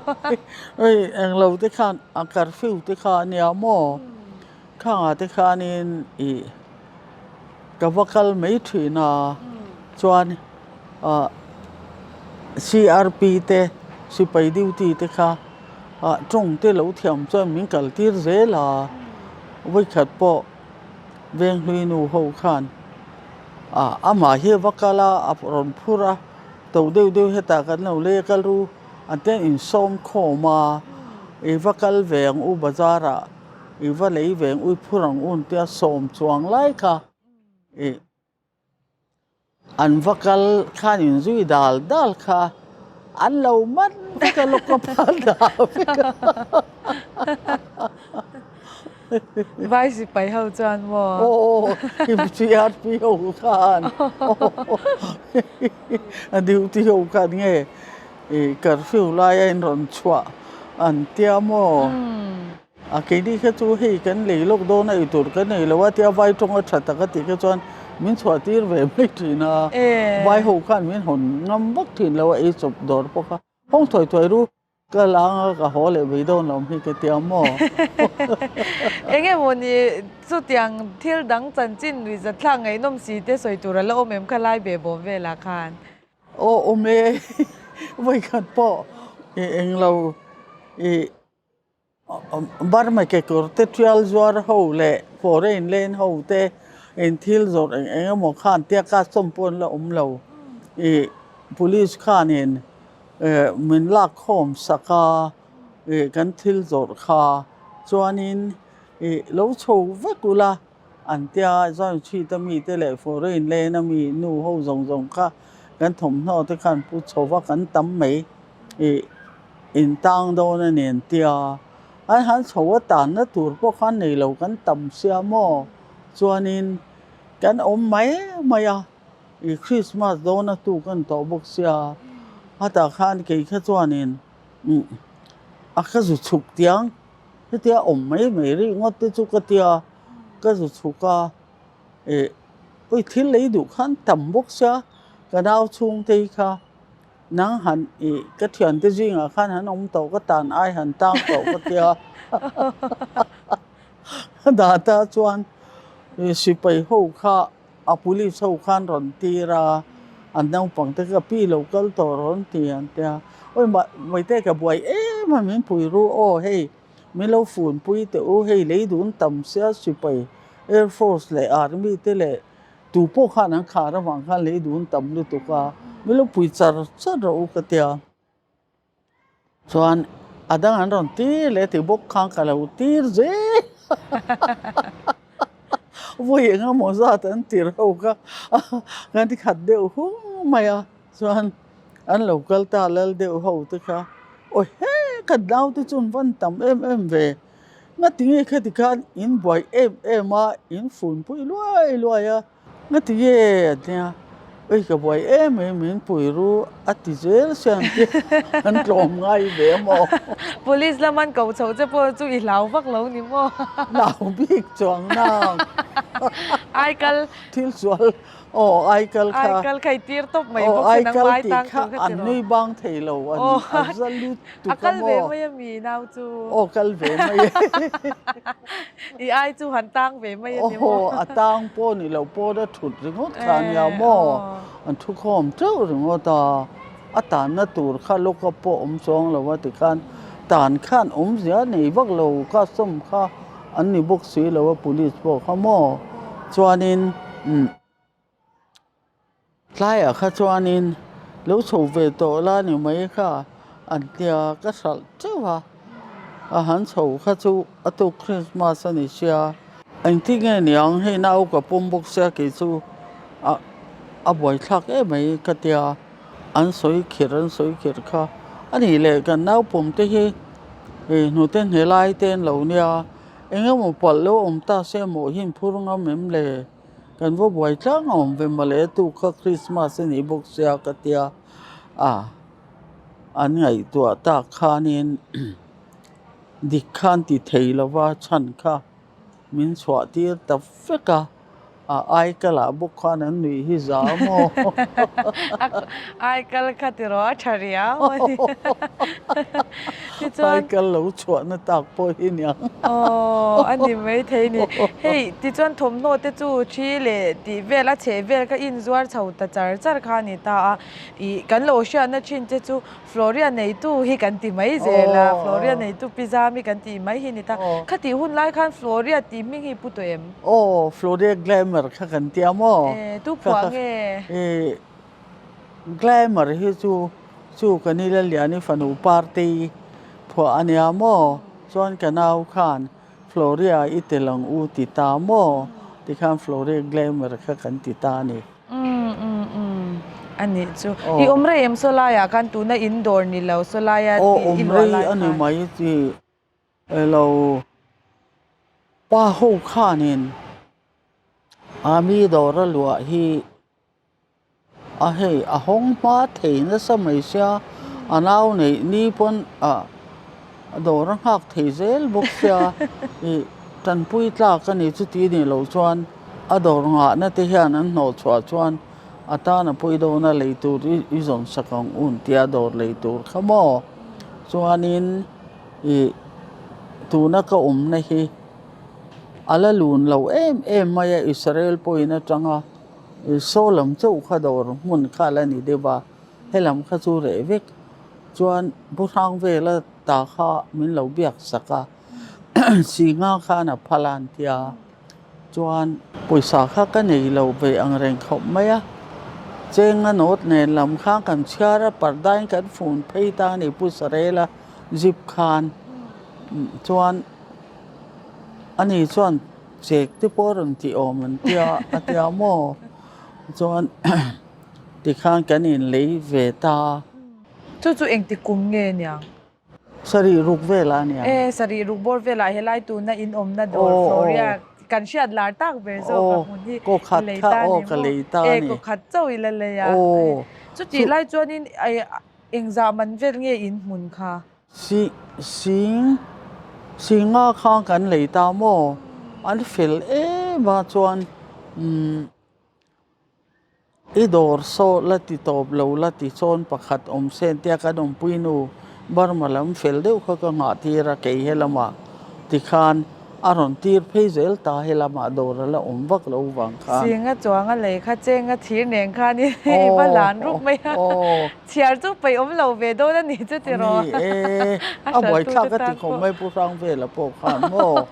Speaker 2: Hei eng lo te khan a curfew te kha a nia maw? Khangah te khanin ih ka va kal mai thin a chuan ah CRP te sipai duty te kha ah tawng te lo thiam chuan min kal tir zel a vawikhat pawh. Venghlui nu ho khan ah amah hi a va kal a a rawn phur a to deuh deuh hetah kan lo lei a kal ru an te insawm khawm a i va kal ve ang u bazar ah i va lei ve ang u i phur ang u an tia sawm chuang lai kha ih. An va kal khan inzui dal dal kha an lo man vek a lawk a phal dah vek a.
Speaker 1: Vai sipai ho chuan maw?
Speaker 2: Aw CRP ho khan a duty ho khan nge curfew laia in rawn chhuah an tia maw? A keini kha chu hei kan lei lawk dawn a eitur kan nei lo a tia vai tawng a tha tak a tih kha chuan min chhuah tir ve mai thin a, vai ho khan min hawn ngam vak thin lo a ei chawp dawr pawh kha hawng thuai thuai ru ka la anga ka haw leh mai dawn lo hi ka tia maw.
Speaker 1: Eng emaw ni chutiang thil dang chanchin nuihzatthlak ngaihnawm si te sawi tur a la awm em kha lai ve bawm velah khan.
Speaker 2: Aw awm e vawikhat pawh englo ih Burma kekawr te tial zuar ho leh foreign lane ho te in thil zawrh eng eng emaw khan tia custom pawh an la awm lo ih police khanin min lak khawm sak a ih kan thil zawrh kha chuanin ih lo chho vek ula an tia Zion Street a mi te leh foreign lane a mi nu ho zawng zawng kha kan thawmhnaw te khan pu chho va kan tam mai ih. In tang dawn a ni an tia, an han chho a tanna tur pawh khan nei lo kan tam sia maw? Chuanin kan awm mai mai a, i Christmas dawn a tuk a ni tawh bawk sia, A tah khan kei kha chuanin a ka zu chhuk tiang hetia awm mai mai rih ngawt te chu ka tia ka zu chhuk a eh ui thil lei duh khan tam bawk sia ka nau chhungte hi kha nang han ih ka thiante zingah khan han awm tawh ka tan ai han tang tawh ka tia data chuan sipai ho kha A police ho khan rawn tir a, an naupang te kha pi lo kal tawh rawn ti an tia, awi mah Mawite ka buai em a min pui ru aw hei min lo fun pui teh u hei lei dun tam sia sipai air force leh army te leh tu pawh khan an khar avang khan lei dun tam lutuk a min lo pui char char rawh u ka tia. Chuan a dang an rawn tir leh tih bawk khan ka lo tir zel vawi eng emaw zat an tir ho kha kan ti khat deuh hung mai a chuan an lo kal ta lal deuh ho te kha awi he ka naute chu an van tam em em ve ngatinge khati khan in buai em em a in fun pui luai luai a. Nga ti nge a nia, ui ka buai em em min pui ru a ti zel sia ang che, an tlawm ngai ve a maw?
Speaker 1: Police lam an koh chhoh che pawh chu i hlau vak lo ni maw?
Speaker 2: Hlau bik chuang nang.
Speaker 1: Aikal.
Speaker 2: Thil sual aw aikal kha.
Speaker 1: Aikal kha i tir tawp mai bawk se nang mai tang tur kha
Speaker 2: ti rawh. An nui bang thei lo an za lut tuk a maw?
Speaker 1: A kal ve mai a mi nau chu.
Speaker 2: Aw kal ve mai e.
Speaker 1: I ai chu han tang ve mai a ni maw?
Speaker 2: Aw, a tang pawh ni lo pawh a thut ringawt kha a nia maw? An thu khawm teuh ringawt a, a tanna tur kha lawka pawh awm chuang lo a tikhan tan khan awmzia nei vak lo custom kha an ni bawk si lo a police pawh kha maw? Chuanin umm. Tlaiah kha chuanin lo chho ve tawh la ni mai kha an tia ka hralh teuh a, a han chho kha chu a tuk Christmas a ni sia, engtin nge niang hei nau ka pawm bawk sia kei chu a a buaithlak em mai ka tia an sawi khir an sawi khir kha a nih leh kan naupawm te hi hnute hne lai te an lo nia eng emaw palh lo awm ta se maw hi inphur ngam em le. Kan va buai tlang a awm ve mawle tu kha Christmas a nih bawk sia ka tia a an ngaihtuah tak khanin dik khan ti thei lova chhan kha min chhuah tir ta vek a a aikal ah bawk khan an nuih hi za maw.
Speaker 1: Aikal kha tiraw a tha riau a ni. Tichuan.
Speaker 2: Aikal lo chhuahna tak pawh hi niang.
Speaker 1: Aw a ni maithei ni. Hei tichuan thawmhnaw te chu thi leh tih vel a chheh vel kha inzuar chho ta char char kha a ni ta a. Ih kan lo hriatna thin che chu Floria neitu hi kan ti mai zel a, Floria neitu pi Zami kan tih mai hi a ni ta. Khatih hun lai khan Floria tih hming hi i pu tawh em?
Speaker 2: Aw Floria Glamour kha kan tia maw?
Speaker 1: E tu phuah nge?
Speaker 2: Ih Glamour hi chu chu ka ni Laliani fanu party phuah a nia maw? Chuan ka nau khan Floria i tel ang u ti ta maw? Tikhan Floria Glamour kha kan ti ta a ni.
Speaker 1: Umm umm umm a nih chu. I awm rei em saw laiah khan tuna in dawr ni lo saw laia
Speaker 2: i luah lai khan? Aw awm rei a ni mai ti elo pa ho khanin Army dawr a luah hi A hei a hawng hma thei nasa mai sia, a nau neih ni pawn ah dawr a nghak thei zel bawk sia, ih tanpui tlak a ni chuti nih loh chuan a dawr nghahna te hian an hnawh chhuah chuan a tan a pawi dawn a lei tur i zawn sak ang un tia dawr lei tur kha maw chuanin ih tuna ka awmna hi a la lun lo em em mai a Israel pawhin atanga. Saw lam chauh kha dawr hmun kha la ni deuh a, helam kha chu reh vek chuan bu hrang vela ta kha min lo biak sak a, Singa khan a phal a an ti a, chuan pawisa kha ka nei lo ve ang reng khawp mai a, chenga nawt nen lam khan kan chhiar a, pardain kan fun phei ta a ni Pu Sarela zip khan chuan ani chuan. Chek te pawh rawn tih awm an tia a tia maw chuan tikhan kan inlei ve ta.
Speaker 1: Chu chu engti kum nge niang?
Speaker 2: Sarih ruk velah a niang.
Speaker 1: E sarih ruk bawr velah helai tuna in awmna dawr Floria kan hriat lar tak ber zawk a hmun hi i lei ta a ni maw? E kaw khat chauh i la lei a. Chutih lai chuanin. Engzah man vel nge in hmun kha?
Speaker 2: Si, sing, singa kha kan lei ta maw? An fel em a chuan umm i dawr saw la ti tawp lo la ti chuan pakhat awm se tia kan awmpui nu Burma lam fel deuh kha ka nghah tir a kei helamah tikhan A rawn tir phei zel ta helamah dawr a la awm vak lo vang khan.
Speaker 1: Singa chuanga lei kha chenga thir nen khan i va lan rup mai a, chhiar chu peih awm lo ve dawn a ni chu tiraw?
Speaker 2: Ni e, a buaithlak a ti khawp mai Pu Hrangvela pawh khan maw?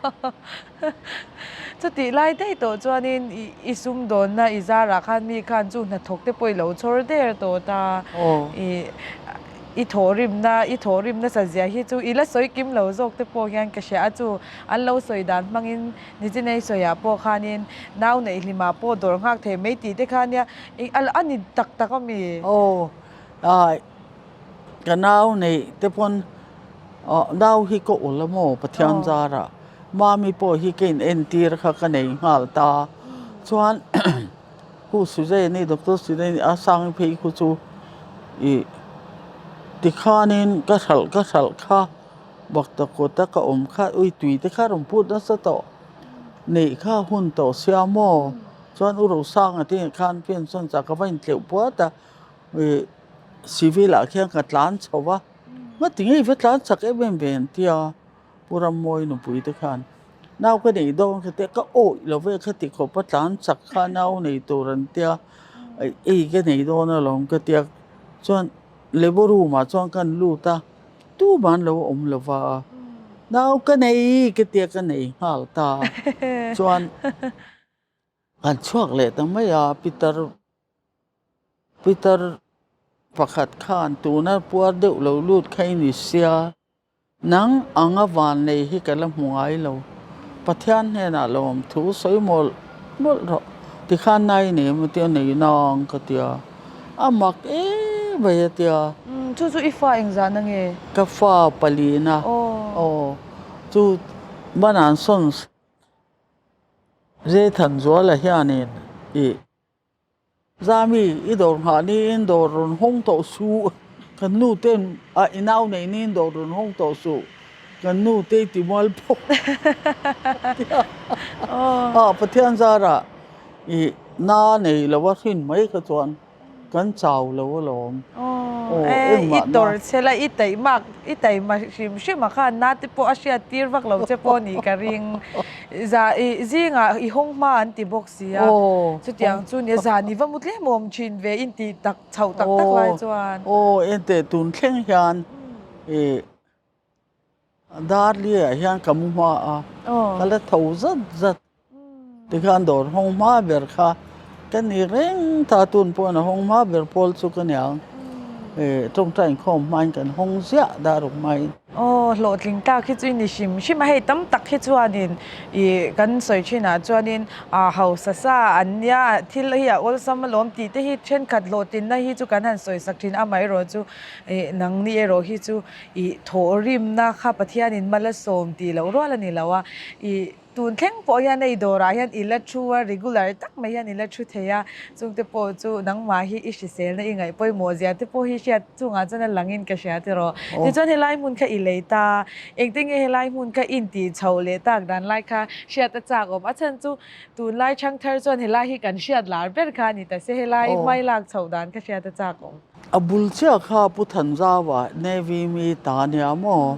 Speaker 1: Chutih lai daih tawh chuanin i sumdawnna i zarah khan mi khan chu hnathawk te pawh i lo chhawr der tawh ta. I I thawhrimna, i thawhrim nasa zia hi chu i la sawi kim lo zawk te pawh hian ka hria a chu. An lo sawi dan hmangin Nichinei sawiah pawh khanin nau neih hlimah pawh dawr nghak thei mai tih te kha nia a ni tak tak a mi?
Speaker 2: Aw, ai ka nau neih te pawn nau hi ka ul a maw Pathian zarah Mami pawh hi ka in entir kha ka nei nghal ta chuan Pu Suzanne-i, Doctor Suzanne-i a sang phei khu chu ih tikhanin ka hralh ka hralh kha bakta kawta ka awm kha ui tui te kha rawn put nasa tawh neih kha hun tawh sia maw chuan u Rosanga te khan pension chah ka va intleuh puat a ih civil ah khian ka tlan chho va ngati nge i va tlan chak em em ve an tia. Pu Rammawi nupui te khan nau ka neih dawn kha tia ka awih lo ve kha ti khawp a tlan chak kha nau nei tur an tia ei ka nei dawn alawm ka tia chuan labour room ah chuan ka lut a tumah an lo awm lo va nau ka nei ka tia ka nei nghal ta chuan an chhuak leh ta mai a pitar pitar pakhat khan tuna puar deuh lo lut kha i ni sia. Nang anga van nei hi ka la hmu ngai lo. Pathian hnenah lawm thu sawi mawlh mawlh rawh. Tikhan nai nei emaw tia nei nang ka tia. A mak em mai a tia.
Speaker 1: Chu chu i fa engzahna nge?
Speaker 2: Ka fa palina. Aw. Chu Banan Sons Zethanzuala hianin i. Zami, i dawr nghah niin dawr rawn hawng tawh suh, kan nu ten a i nau neih niin dawr rawn hawng tawh suh, kan nu te i ti mual phawk tia a Pathian zarah i na nei lo a hrin mai kha chuan kan chau lo alawm.
Speaker 1: Aw, e, i tawrh che la, i taihmak, i taihma hrim hrim a khan na te pawh a hriat tir vak lo che pawh ni ka ring. Za, i zingah i hawng hma an ti bawk. Si a, chutiang chu nia zan i va mu tlem awm thin ve in tih tak chhoh tak tak lai chuan.
Speaker 2: Aw, enteh tun thleng hian ih Darli ah hian ka mu hma a, ka la tho zat zat tikhan dawr hawng hma ber kha ka ni reng ta tun pawhin a hawng hma ber pawl chu ka niang ih tawngtai inkhawm hmain kan hawng ziah daruk hmain.
Speaker 1: Aw, hlawhtling tak hi chu i ni hrim hrim a, hei tam tak hi chuanin ih kan sawi thinah chuanin ah hausa sa an nia thil hi a awlsam alawm tih te hi thenkhat hlawhtlinna hi chu kan han sawi sak thin amaherawh chu ih nangni erawh hi chu ih thawhrimna kha Pathianin mal a sawm tih loh rual a ni lo a, ih Tun thleng pawh hian hei dawrah hian i la thu a, regular tak mai hian i la thu thei a, chungte pawh chu nangmah hi i hriselna i ngaih pawimawh zia te pawh hi hriat chungah chuan a langin ka hria tiraw. Tichuan helai hmun kha i lei ta, engtin nge helai hmun kha intih chhoh leh tak dan lai kha hriat a chak awm. A chhan chu tunlai thangthar chuan helai hi kan hriat lar ber kha a ni ta se, helai hmai lak chhoh dan kha hriat a chak awm.
Speaker 2: A bul chiah kha Pu Thanzauva Navy mi ta nia maw?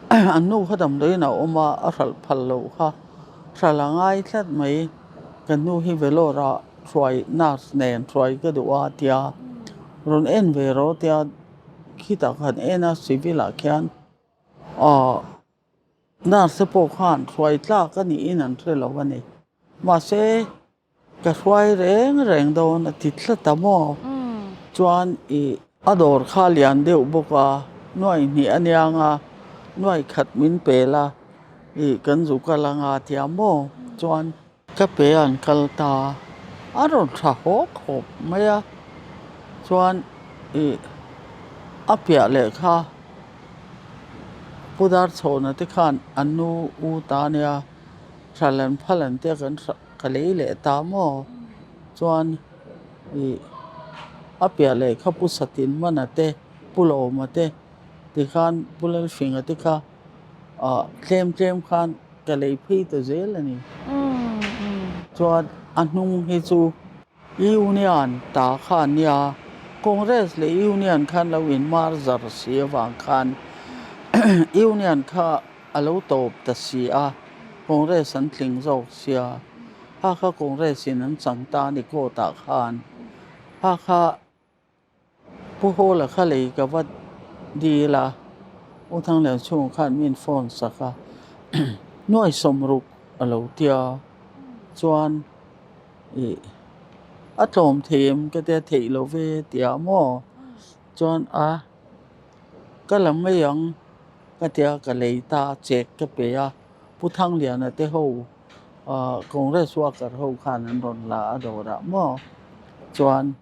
Speaker 2: An nu kha damdawiin a awm a, a hralh phal loh kha. Hralh a ngai tlat mai. Kan nu hi Vellore ah hruai nurse nen hruai ka duh a tia rawn en ve rawh tia khitah khan en a civil ah khian aw nurse te pawh khan hruai tlak a niin an hre lo a ni. Mahse. Ka hruai reng reng dawn a ti tlat a maw? Chuan i a dawr kha lian deuh bawk a, nuai hnih a niang a, nuai khat min pel a, i kan zu kal anga a ti a maw? Chuan ka pe an kal ta, a rawn tha hawk hawk mai a, chuan i a piah leh kha Pu Darchhawna te khan an nu u ta nia. Hral an phal an tia kan ka lei leh ta maw chuan ih a piah leh kha pu satin mana te Pu Lawma te tikhan Pu Lalhringa te kha ah tlem tlem khan ka lei phei ta zel a ni. Chuan a hnung hi chu Union ta kha a nia, Congress leh Union khan lo inmar zar si avang khan Union kha a lo tawp ta si a, Congress an tling zawk sia, kha kha Congress in an chang ta a ni court ah khan, kha kha Pu Hawla kha lei ka va dil a, U Thanglian chhungah khan min phone sak a, nuai sawmruk a lo tia chuan ih a tlawm thei em ka tia theih lo ve tia maw chuan a ka la mai ang ka tia ka lei ta a check ka pe a, Pu Thangliana te ho ah Congress worker ho khan an rawn la a dawrah maw chuan.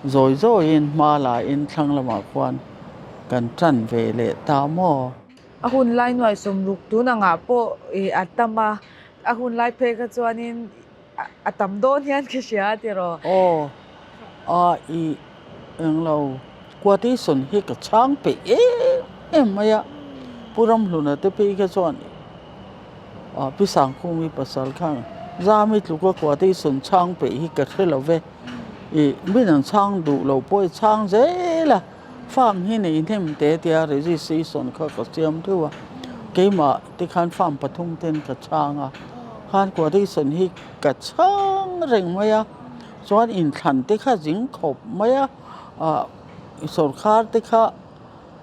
Speaker 2: Zawi zawiin hma lain thlang lamah khuan kan tan ve leh ta maw?
Speaker 1: A hun lai nuai sawmruk tun angah pawh ih a tam a, a hun lai phei kha chuanin a tam dawn hian ka hria a tiraw?
Speaker 2: Aw, a ih englo quotation hi ka chhang peih em em mai a, Pu Ramhluna te phei kha chuan Pi Sangkhumi pasal khan Zami tluka quotation chhang peih hi ka hre lo ve, ih min an chhang duh lo pawh i chhang zel a, farm hi nei hnem te tia registration kha ka siam theuh a, keimah te khan farm pathum ten ka chhang a, khan quotation hi ka chhang reng mai a, chuan inthlan te kha zing khawp mai a, ah sawrkar te kha.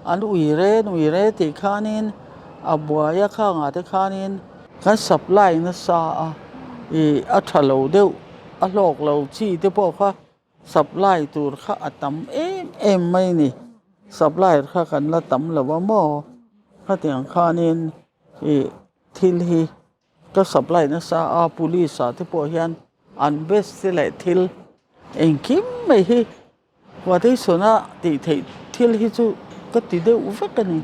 Speaker 2: An ui re ui re tih khanin a buai a khangah te khanin kan supply nasa a ih a tha lo deuh a hlawk lo chi te pawh kha supply tur kha a tam em em mai a ni supplier kha kan la tam lo a maw khatiang khanin ih thil hi ka supply nasa a police ah te pawh hian an best te leh thil engkim mai hi. Quotation-a tih theih thil hi chu ka ti deuh vek a ni.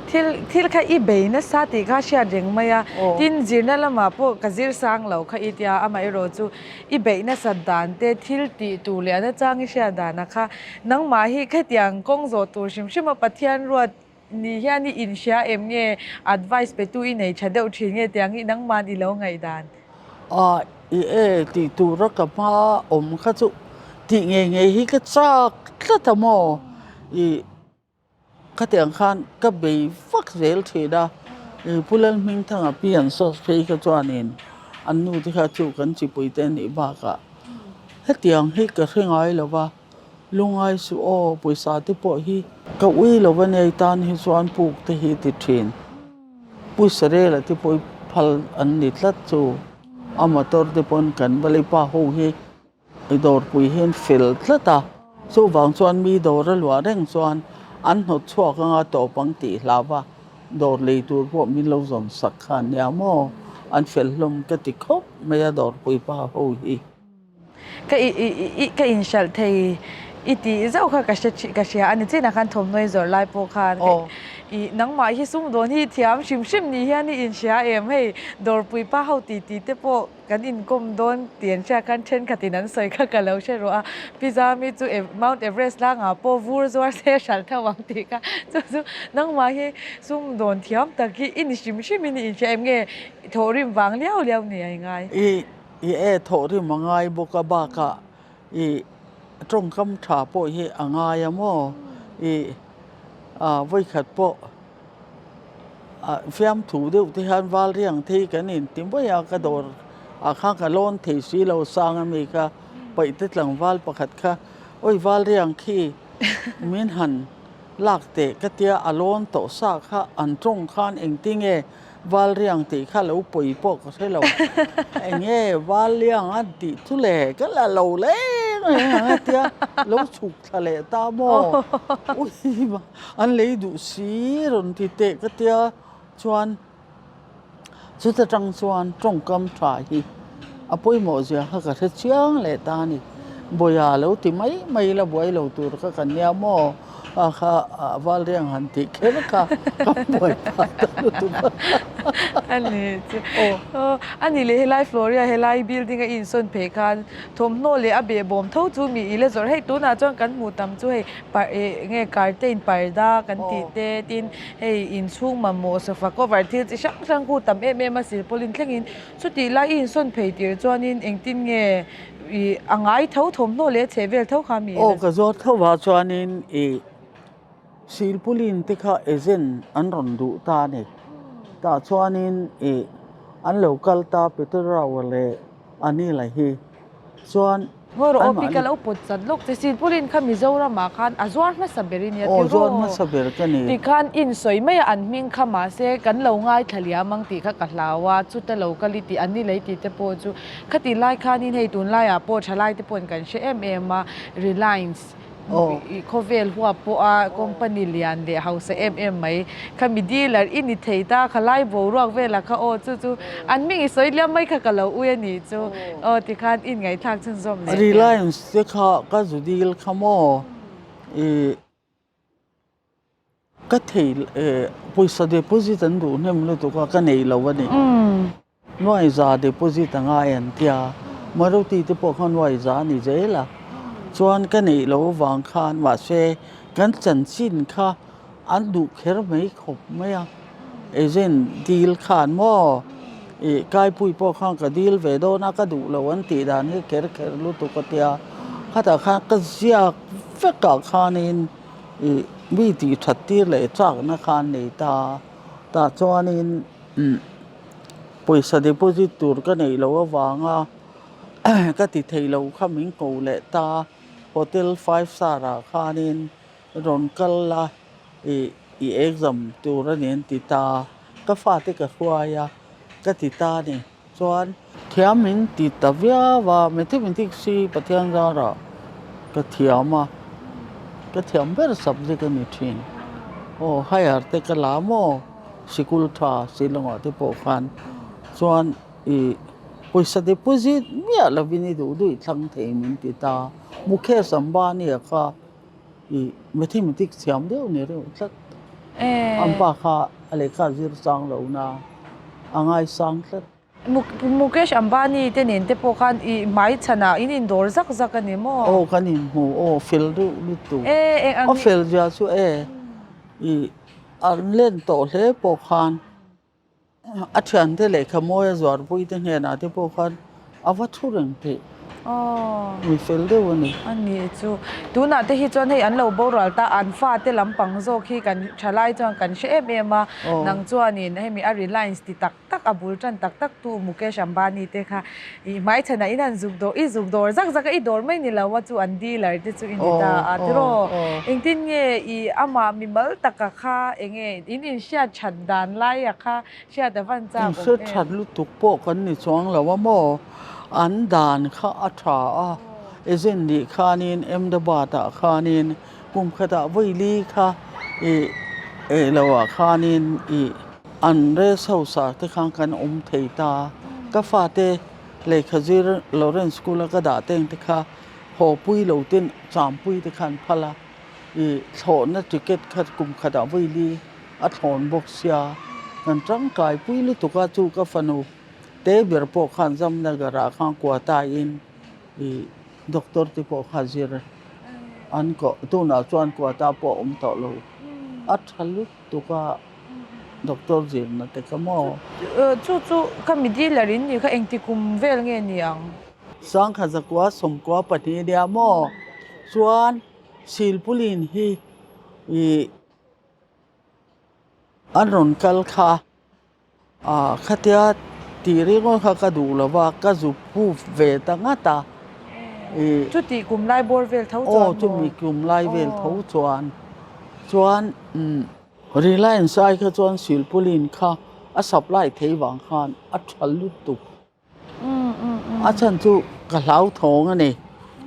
Speaker 1: Thil thil kha i bei nasa tih kha hriat reng mai a, tin zirna lamah pawh ka zir sang lo kha i tia, amaherawh chu i beih nasat dan te, thil tih tur leh a nachang i hriat danah kha nangmah hi khatiang kawng zawh tur hrim hrim a Pathian ruat ni hian i inhria em nge advice petu i nei tha deuh thin nge tiang hi nangman i lo ngaihdan?
Speaker 2: A i e tih tura ka hma awm kha chu tih ngei ngei hi ka chak tlat a maw? I khatiang khan ka bei vak zel thin a, i Pu Lalhmingthanga pi an sauce phei kha chuanin an nu te kha chu kan chipui te anih bakah hetiang hi ka hre ngai lo va. Lungai suh aw, pawisa te pawh hi ka ui lo va nei tan hi chuan puk te hi ti thin. Pawisa rela te pawh hi phal an ni tlat chu a motor te pawn kan va lei pa ho hi i dawrpui hian fel tlat a, chuvang chuan mi dawr a luah reng chuan an hnawt chhuak anga tawp ang tih hlau va dawr lei tur pawh min lo zawm sak kha an nia maw, an fel hlawm ka ti khawp mai a dawrpui pa ho hi.
Speaker 1: Ka i i i ka inhralh thei i tih zauh kha ka hre thin ka hria a ni chinah khan thawmhnaw zawrh lai pawh khan ka i nangmah hi sumdawn hi thiam hrim hrim ni hian i inhria em hei dawrpui pa ho tih tih te pawh kan inkawm dawn tih an hriat khan thenkhatin an sawi kha ka lo hre rawh a Pi Zami chu Mount Everest tlangah pawh vur zuar se a hralh tho ang tih kha chu chu nangmah hi sumdawn thiam tak hi i ni hrim hrim in i inhria em nge thawhrim vang liau liau ni a i ngai.
Speaker 2: I e thawh rim a ngai bawk a bakah i tawngkam tha pawh hi a ngai a maw? I ah vawikhat pawh ah fiamthu deuh te hian val riang thei kan inti mai a ka dawr ah khan ka lawn thei si lo sang ami kha paihte tlangval pakhat kha awi val riang khi min han lak teh ka tia a lawn tawh sa kha an tawng khan engtinge Valriang tih kha lo pawi pawh ka hre lo. Enge Valliang a tih chu le ka la lo leng reng ang a tia lo chhuk thla leh ta maw? Ui an lei duh si rawn ti teh ka tia chuan chuta tang chuan tawngkam tha hi a pawimawh zia kha ka hre chiang leh ta a ni. Bawiha lo ti mai mai ila buai lo tur kha kan nia maw? A kha Valriang han tih kher kha ka buai phah ta lutuk a.
Speaker 1: A ni chu. Aw a ni leh helai Floria helai building a insawn phei khan thawmhnaw leh a behbawm tho chu mi ila zawrh hei tunah chuan kan hmuh tam chu hei par eh nge curtain parda kan tih te tin hei inchhung mamawh sofa cover thil chi hrang hrang khu tam em em a silpawlin thlengin chutih lai i insawn phei tir chuanin engtin nge Ih a ngai tho thawmhnaw leh chheh vel tho kha mi
Speaker 2: Aw ka zawt tho va chuanin ih silpulin te kha agent an rawn duh ta a ni. Tah chuanin ih an lo kal ta Peter Rao leh Anil a hi chuan
Speaker 1: Ngawi rawh aw pi ka lo pawt chat lawk che silpulin kha Mizoramah khan a zuar hmasa ber i nia
Speaker 2: tiraw? Aw zuar hmasa ber ka ni.
Speaker 1: Tikhan insawi mai a an hming kha mahse kan lo ngaithla liam ang tih kha ka hlau a chuta lo kal i tih Anil a i tih te pawh chu Khatih lai khanin hei tunlaiah pawh thalaite pawhin kan hre em em a, Reliance khawvel huap pawha company lian leh hausa em em mai kha mi dealer i ni thei ta, khalai boruak velah kha aw chu chu an hming i sawi liam mai kha ka lo ui a nih chu aw tikhan i inngaihthlak chhunzawm leh.
Speaker 2: Reliance te kha ka zu deal kha maw i. Ka thei pawisa deposit an duh hnem lutuk a, ka nei lo a ni. Nuaiza deposit a ngai an tia, Maruti te pawh kha nuaiza a ni zel a. Chuan ka neih loh avang khan mahse kan chanchin kha an duh kher mai khawp mai a. Agent dil khan maw ih Kaipui pawh khan ka dil ve dawn a, ka duh lo an tih dan hi kher kher lutuk a tia. Khatah khan ka ziak vekah khanin. Ih mi tih that tir leh chakna kha an nei ta tah chuanin umm pawisa deposit tur ka neih loh avanga ka ti thei lo kha min ko leh ta hotel five star ah khanin rawn kal la ih i exam tur a ni an ti ta ka fate ka hruai a ka ti ta a ni chuan thiam min ti ta viau a mathematics hi Pathian zarah ka thiam a ka thiam ber subject a ni thin aw higher te ka la maw sikul tha Shillong ah te pawh khan chuan ih pawisa deposit miah lovin i duh duh i thlang thei min ti ta Mukesh Ambani a kha ih mathematics thiam deuh ni reuh tlat an pa kha a lehkha a zir chang lo na a ngaisang tlat.
Speaker 1: Mukesh Ambani te nen te pawh khan ih hmai chhanah in indawr zak zak a ni maw?
Speaker 2: Aw kan inhmu aw fel deuh lutuk a fel zia chu e ih an len tawh hle pawh khan. A thiante lehkha mawi a zuarpui te hnenah te pawh khan a va thu reng theih. Mi fel deuh a ni.
Speaker 1: A ni chu. Tunah te hi chuan hei an lo boral ta, an fate lampang zawk hi kan thalai chuan kan hre em em a. Nang chuanin hemi a Reliance ti tak tak a bul tan tak tak tu Mukesh Ambani te kha i hmaichhanah in han zuk dawr, i zuk dawr zak zak a, i dawr mai ni lo a chu an dealer te chu i ni ta a tiraw. Engtin nge i amah mimal taka kha enge in inhriat that dan lai a kha hriat a van chak awm em?
Speaker 2: Inhriat that lutuk pawh kan ni chuang lo a maw? An dan kha a tha a, agent nih khanin Ahmedabad ah khanin kum khatah vawi li kha i eh lo ah khanin i an rest house ah te khan kan awm thei ta. Ka fate lehkha zir Lawrence school a ka dah teng te kha haw pui lo ten champui te kha an phal a. I thlawhna ticket kha kum khatah vawi li a thlawn bawk sia, kan tangkai pui lutuk a, chu ka fanu te ber pawh khan Jamnagar ah khan kuata in i doctor te pawh kha zir an koh tunah chuan kuata pawh a awm tawh lo, a tha lutuk a doctor zirna te kha maw.
Speaker 1: Chu chu ka mi dealer in nih kha engti kum vel nge ni ang?
Speaker 2: Sangkhat zakua 92 nia maw chuan Silpulin hi ih an rawn kal kha ah khatia tih ringawt kha ka duh lo va ka zu proof ve ta ngat a
Speaker 1: ih Chutih kum lai bawr vel tho chuan maw?
Speaker 2: Aw chumi kum lai vel tho chuan chuan umm Reliance ai kha chuan Silpulin kha a supply thei vang khan a tha lutuk. A chhan chu ka hlauthawng a ni.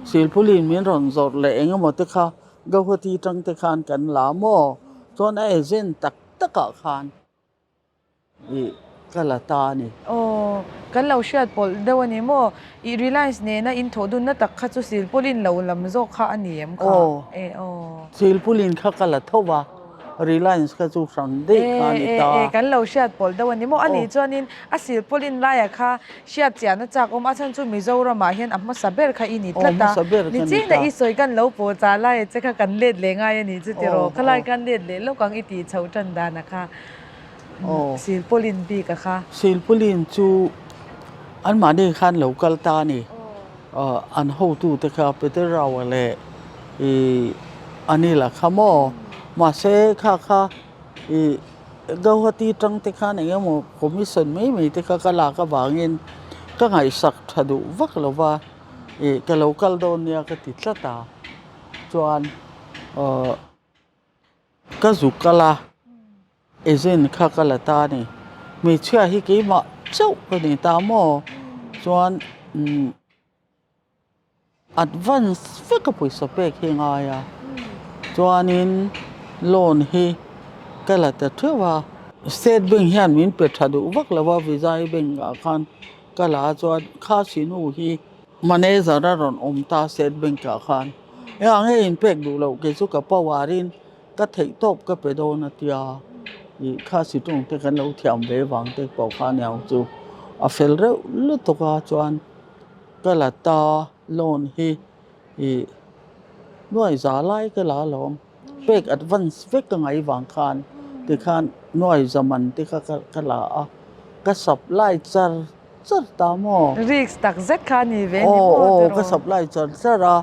Speaker 2: Silpulin min rawn zawrh leh eng emaw te kha Guwahati tang te khan kan la maw? Chuan a agent tak takah khan ih ka la ta a ni.
Speaker 1: Aw, kan lo hriat pawlh deuh a ni maw? I Reliance nena in thawh dunna tak kha chu Silpulin lo lam zawk kha a ni em kha?
Speaker 2: Aw,
Speaker 1: E aw.
Speaker 2: Silpulin kha ka la tho va, Reliance kha chu hrang daih kha a ni
Speaker 1: E,
Speaker 2: ta.
Speaker 1: e, e, kan lo hriat pawlh deuh a ni maw? A nih chuanin a Silpulin laia kha hriat chiahna chak awm a chhan chu Mizoramah hian a hmasa ber kha i ni
Speaker 2: Aw,
Speaker 1: tlat a.
Speaker 2: hmasa ber ka ni
Speaker 1: Nichina
Speaker 2: ta.
Speaker 1: i sawi kan lo pawh chah laia che kha kan let leh ngai a nih chu tiraw?
Speaker 2: Aw,
Speaker 1: Khalai
Speaker 2: aw.
Speaker 1: khan let leh lawk ang i tih chhoh tan dana kha.
Speaker 2: Aw.
Speaker 1: Silpulin bik a kha.
Speaker 2: Silpulin chu anmahni khan lo kal ta a ni. An hotute kha Peter Rao-a leh i Anil-a kha maw? Mahse kha kha i Gauhati tang te khan eng emaw commission mai mai te kha ka lak avangin ka ngaihsak tha duh vak lo va, i ka lo kal dawn nia ka ti tlat a. Chuan Ka zuk kal a, agent kha ka la ta a ni. Hmeichhia hi keimah chauh ka ni ta maw? Chuan umm advance vek a pawisa pek hi a ngai a, chuanin loan hi ka la ta theuh a. State Bank hian min pe tha duh vak lo a, Vijay Bank ah khan ka la a chuan Khasi nu hi Manager a rawn awm ta State Bank ah khan engah nge in pek duh loh kei chu ka power in ka theih tawp ka pe dawn a tia ih kha sitawng te kan lo thiam ve vang te pawh kha aniang chu a fel reuh lutuk a chuan ka la ta loan hi ih nuai za lai ka la alawm pek advance vek ka ngaih vang khan tikhan nuai za man te kha ka la a ka supply char char ta maw?
Speaker 1: Risk tak zet kha a ni ve ni maw
Speaker 2: tiraw? Aw ka supply char char a,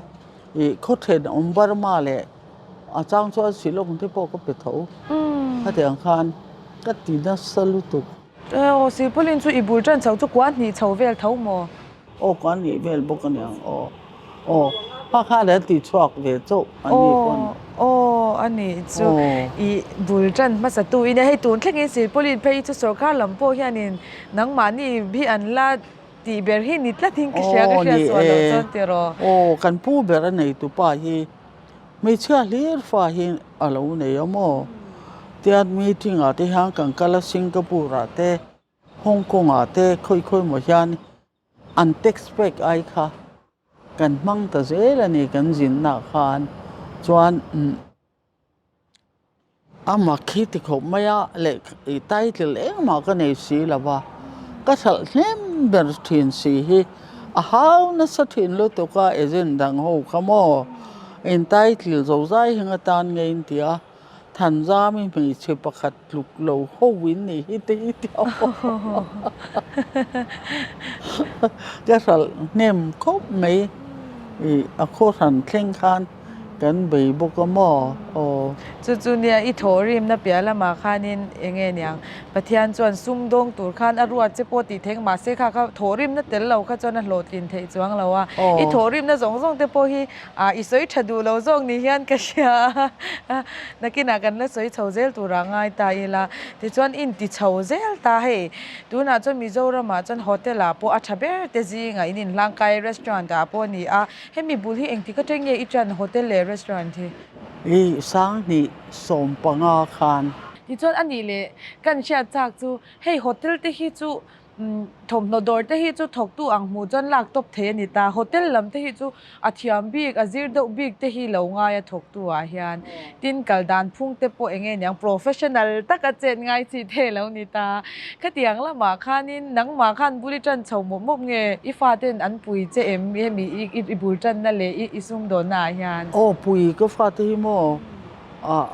Speaker 2: ih khawthen awm Burma leh a chang chuan Shillong te pawh ka pe tho. Khatiang khan ka ti nasa lutuk.
Speaker 1: Aw Sipulin chu i bul tan chho chu kuan hnih chho vel tho maw?
Speaker 2: Aw kuan hnih vel bawk a niang aw. Aw, pa kha le ti chhuak ve chauh an ni pawn.
Speaker 1: Aw, a nih chu i bul tan hmasa tu in hei tun thlengin Silpauline phei chu sorkar lam pawh hianin nangmahni hi an la tih ber hi ni tlatin ka hria ka hriat sual loh chuan tiraw.
Speaker 2: Aw, kan pu ber a nei tu pa hi hmeichhia hlir fa hi a lo nei a maw? Tian meeting ah te hian kan kal a Singapore ah te Hong Kong ah te khawi khawi maw hian An tax pek ai kha kan hmang ta zel a ni kan zinna khan chuan a mak hi ti khawp mai a leh title engmah ka nei si lo va, ka hralh hnem ber thin si hi a hau nasa thin lutuk a agent dang ho kha maw in title zo zai hi nga tan ngei in ti a. Thanzami hmeichhe pakhat tluk lo ho in nih hi te hi ti a ka hralh hnem khawp mai ih a khaw hran thleng khan kan bei bawk a maw aw.
Speaker 1: Chu chu nia i thawh rimna piah lamah khanin eng nge niang Pathian chuan sum dawng tur khan a ruat che pawh tih theng mahse kha kha thawh rimna tel lo kha chuan a hlawhtlin theih chuang lo a i thawh rimna zawng zawng te pawh hi Ah, i sawi tha duh lo zawk ni hian ka hria a, nakinah kan la sawi chho zel turah ngai ta ila. Tichuan in ti chho zel ta hei, tunah chuan Mizoramah chuan hotel ah pawh a tha ber te zingah in inhlangkai restaurant ah pawh a ni a, hemi bul hi engtik atang nge i tan hotel leh restaurant hi?
Speaker 2: I sanghnih 15 khan.
Speaker 1: Tichuan a nih leh kan hriat chak chu hei hotel te hi chu Thawmhnaw dawr te hi chu thawktu ang hmuh chuan lak tawp thei a ni ta. Hotel lam te hi chu a thiam bik, a zir deuh bik te hi lo ngai a thawktu ah hian. Tin, kal dan phung te pawh eng nge niang professional taka chet ngai chi te lo ni ta. Khatiang lamah khanin nangmah khan bul i tan chho mawp mawp nge i faten an pui che em hemi i bul tanna leh i sumdawnna ah hian?
Speaker 2: Aw pui ka fate hi maw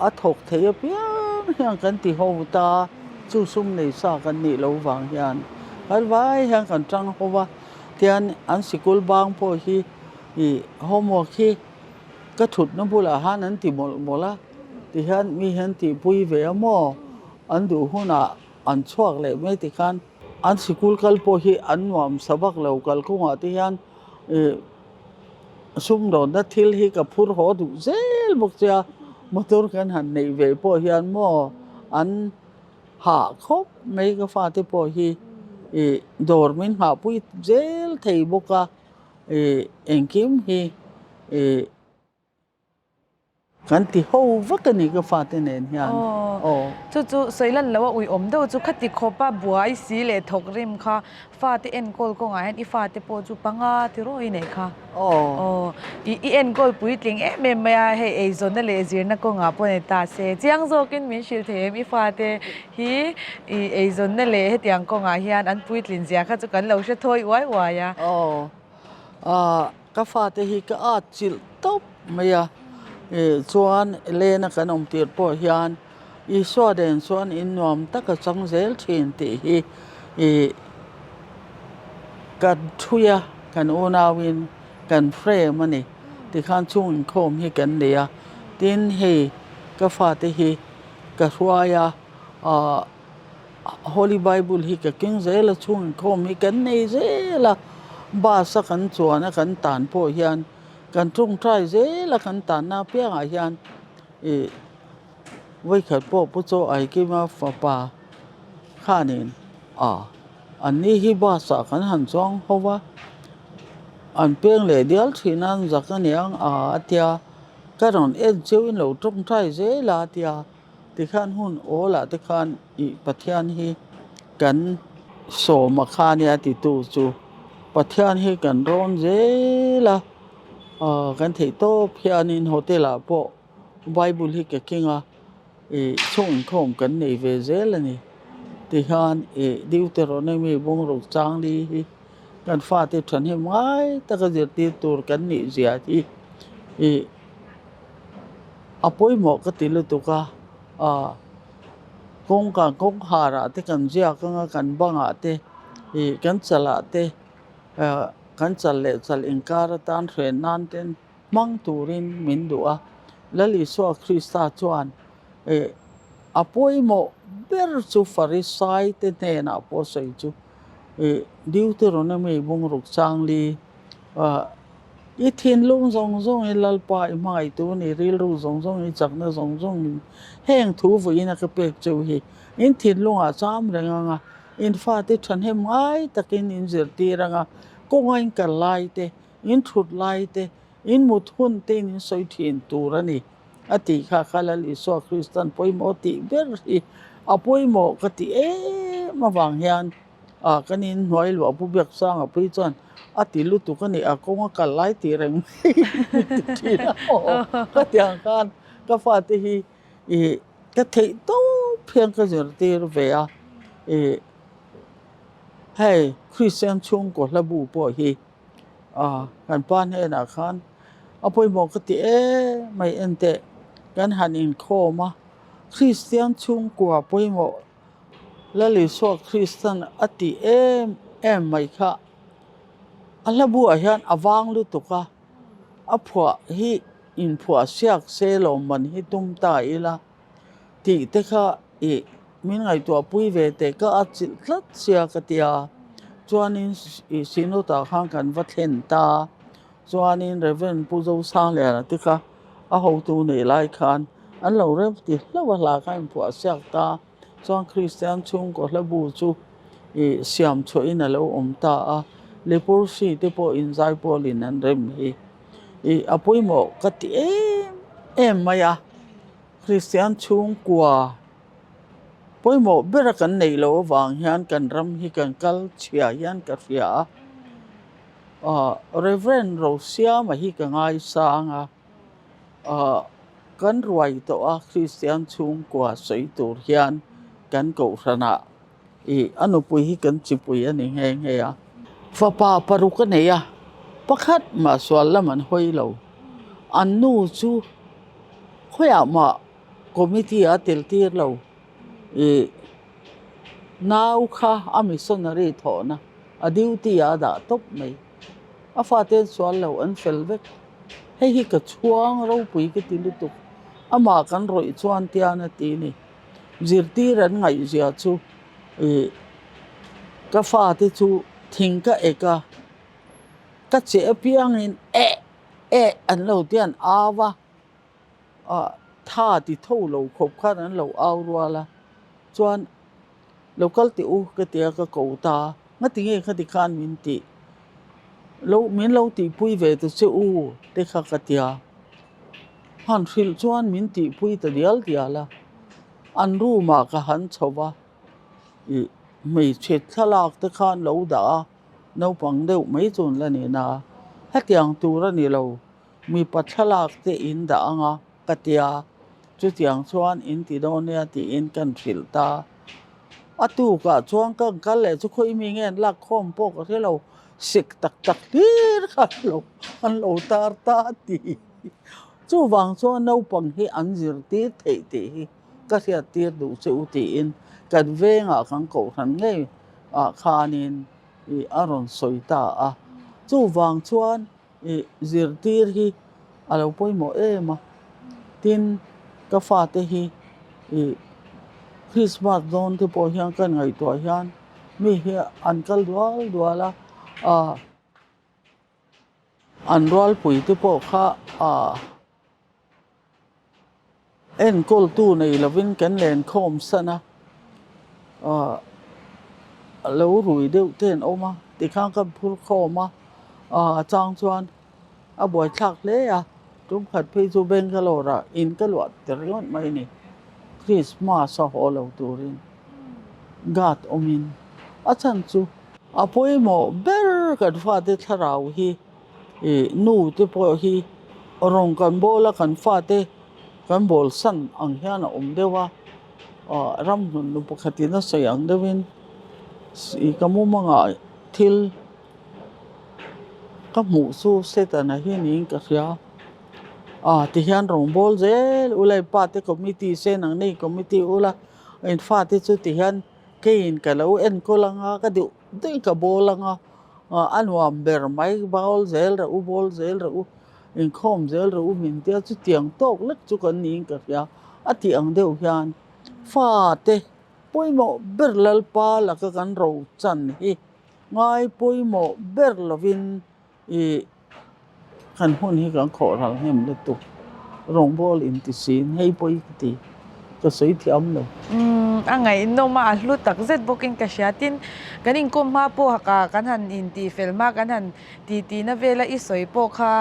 Speaker 2: a thawk thei apiang hian kan ti ho ta. Chu sum nei sa kan nih loh vang hian kan vai hian kan tang ho va, tian an sikul bang pawh hi ih homework hi ka thutna bulah han an ti mawlh mawlh a, tihian mi hian tihpui ve a maw an duh hunah an chhuak leh mai tikhan an sikul kal pawh hi an nuam sa vak lo kalkawngah te hian ih sumdawnna thil hi ka phur haw duh zel bawk che a, motor kan han neih ve pawh hian maw an hah khawp mai ka fate pawh hi ih dawr min nghahpui zel thei bawk a ih engkim hi ih. Kan ti ho vek a ni ka fate nen hian.
Speaker 1: Aw. Chu chu sawi lan loh a uiawm deuh chu khati khawpa buai si leh thawk rim kha fate enkawl kawngah hian i fate pawh chu panga ti rawh i neih kha. Aw. I i enkawl puitling em em mai a, hei eizawnna leh zirna kawngah pawh nei ta se. Chiang zawkin min hrilh thei em i fate hi i eizawnna leh hetiang kawngah hian an puitlin zia kha chu kan lo hre thawi uai uai a.
Speaker 2: Aw. Ka fate hi ka at chilh tawp mai a, chuan Elena kan awm tirh pawh hian Isua den chuan in nuam tak a chang zel thin tih hi ih kan thui a, kan unauin kan frame a ni. Tikhan chung inkhawm hi kan nei a, tin hei ka fate hi ka hruai a, ah Holy Bible hi ka keng zel a, chhung inkhawm hi kan nei zel a, bus a kan chuan a kan tan pawh hian kan tawngtai zel a kan tanna apiangah hian ih vawikhat pawh Pu Chaw Aikima fapa khanin ah an ni hi bus ah kan han chuang ho va, an peng leh dial thin a an zak aniang ah a tia ka rawn en cheu in lo tawngtai zel a a tia. Tikhan hun awlah te khan ih Pathian hi kan sawm a kha nia titu chu Pathian hi kan rawn zel a, aw kan theih tawp hianin hotel ah pawh bible hi ka keng a, ih chhung inkhawm kan nei ve zel a ni. Tikhan ih Deuteronomy bungruk changli hi kan fate thahnem ngai taka zirtir tur kan nih zia hi ih. A pawimawh ka ti lutuk a, ah kawngka kawngkhar ah te kan ziak anga kan bangah te ih kan chalah te ah kan chal leh chal inkar atan hren nan ten hmang turin min duh a, Lal Isua Krista chuan ih a pawimawh ber chu Farisai te hnenah pawh sawi chu ih Deuteronomy bungruk changli ah. I thinlung zawng zawngin Lalpa i hmangaihtu ni, rilru zawng zawngin chakna zawng zawngin heng thu vawiin a ka pek cheu hi in thinlungah cham reng ang a, in fate thahnem ngai takin in zirtir ang a, kawnga in kal lai te, in thut lai te, in mut hun te in in sawi thin tur a ni a tih kha kha Lal Isua Kristan pawimawh tih ber hi a pawimawh ka ti em avang hian Ah kan in hnuai luah pu biak sang a phei chuan a ti lutuk a ni a kawng a kal lai tih reng mai ti thin a aw ka ti ang khan ka fate hi ih ka theih tawp hian ka zirtir ve a ih hei Kristian chhungkaw hla bu pawh hi ah kan pa hnenah khan a pawimawh ka ti em mai enteh kan han inkhawm a Kristian chhungkua pawimawh Lal Isua Kristan a tih em em mai kha a hla buah hian a vang lutuk a, a phuah hi inphuah siak se lawmman hi tum ta ila tih te kha ih min ngaihtuah pui ve teh ka a chilh tlat sia ka ti a, chuanin ih Synod-ah khan kan va thlen ta a, chuanin Rev. Pu Zosangliana te kha a hotu nei lai khan an lo rem ti hlauh a hla kha a inphuah siak ta. Chuan Kristian chhungkaw hla bu chu ih siam chhuahin a lo awm ta a, Leprosy te pawh inzai pawlin an rem hi ih a pawimawh ka ti em em mai a, Kristian chhungkua pawimawh bera kan neih loh avang hian kan ram hi kan kal chhia hian ka hria a, ah Reverend Rosiama hi ka ngaisang a. Ahh kan ruai tawh a Kristian chhungkua sawi tur hian kan kohhranah ih a nupui hi kan chipui a ni nghe nghe a. Fapa paruk a nei a, pakhat mah sual lam an hawi lo. An nu chu khawiah mah committee a tel tir lo ih nau kha a missionary thawhna a duty ah a dah tawp mai. A fate an sual lo an fel vek. Hei hi ka chhuang ropui ka ti lutuk. Amah kan rawih chuan tian a ti ni. Zirtir an ngaihzia chu ih ka fate chu thing ka ek a, ka che apiangin eh eh an lo ti an au a, ah tha ti tho lo khawp khan an lo au rual a, chuan Lo kal teh u ka ti a ka ko ta a, ngati nge khati khan min tih lo min lo tihpui ve ta che u te kha ka ti a. Han hrilh chuan min tihpui ta dial dial a, an room ah ka han chho va, ih hmeichhe thlalak te khan lo dah a, naupang deuh mai chu an la ni na, hetiang tur a ni lo, mipa thlalak te in dah ang a ka tia, chutiang chuan in ti dawn nia tiin kan hrilh ta. A tukah chuan ka kal leh chu khawi mi nge an lak khawm pawh ka hre lo, sik tak tak hlir kha an lo tar ta a ti. Chuvang chuan naupang hi an zirtir theih tih hi ka hriattir duh che u tiin kan vengah kan kohhran ngei ah khanin ih a rawn sawi ta a. Chuvang chuan ih zirtir hi a lo pawimawh em a. Tin, ka fate hi ih Christmas dawn te pawh hian ka ngaihtuah hian mi hi an kal dual dual a, ah. An rualpui te pawh kha ah enkawltu nei lovin kan lenkhawm san a, ah lo rui deuh te an awm a, tikhan ka phur khawm a, ah a chang chuan a buaithlak hle a, tumkhat phei chu Bangalore ah in ka luah ta ringawt mai a ni, Christmas a haw lo turin guard awmin a chhan chu. A pawimawh ber kan fate thlarau hi ih nu te pawh hi rawng kan bawl a kan fate kan bawl san ang hian a awm deuh a ah ramhlun nu pakhatin a sawi ang deuhin ih ka mumangah thil ka hmuh chu Satan-a hi niin ka hria ah tihian rawng bawl zel ula i pa te committee se nangni committee ula in fate chu tihian. Keiin ka lo enkawl anga ka duh daih ka bawl anga a nuam ber mai bawl zel reuh u bawl zel reuh u inkhawm zel reuh u min tia chutiang tawk lek chu kan niin ka hria a tih ang deuh hian fate pawimawh ber Lalpa laka kan ro chan hi ngai pawimawh ber lovin ih kan hun hi kan khawh ral hnem lutuk rawngbawl intisiin hei pawh hi ka ti ka sawi thiam lo.
Speaker 1: Umm a ngaihnawm a a hlu tak zet bawkin ka hria tin kan inkawm hma pawh ka kan han intih fel hma kan han ti tih na vela i sawi pawh kha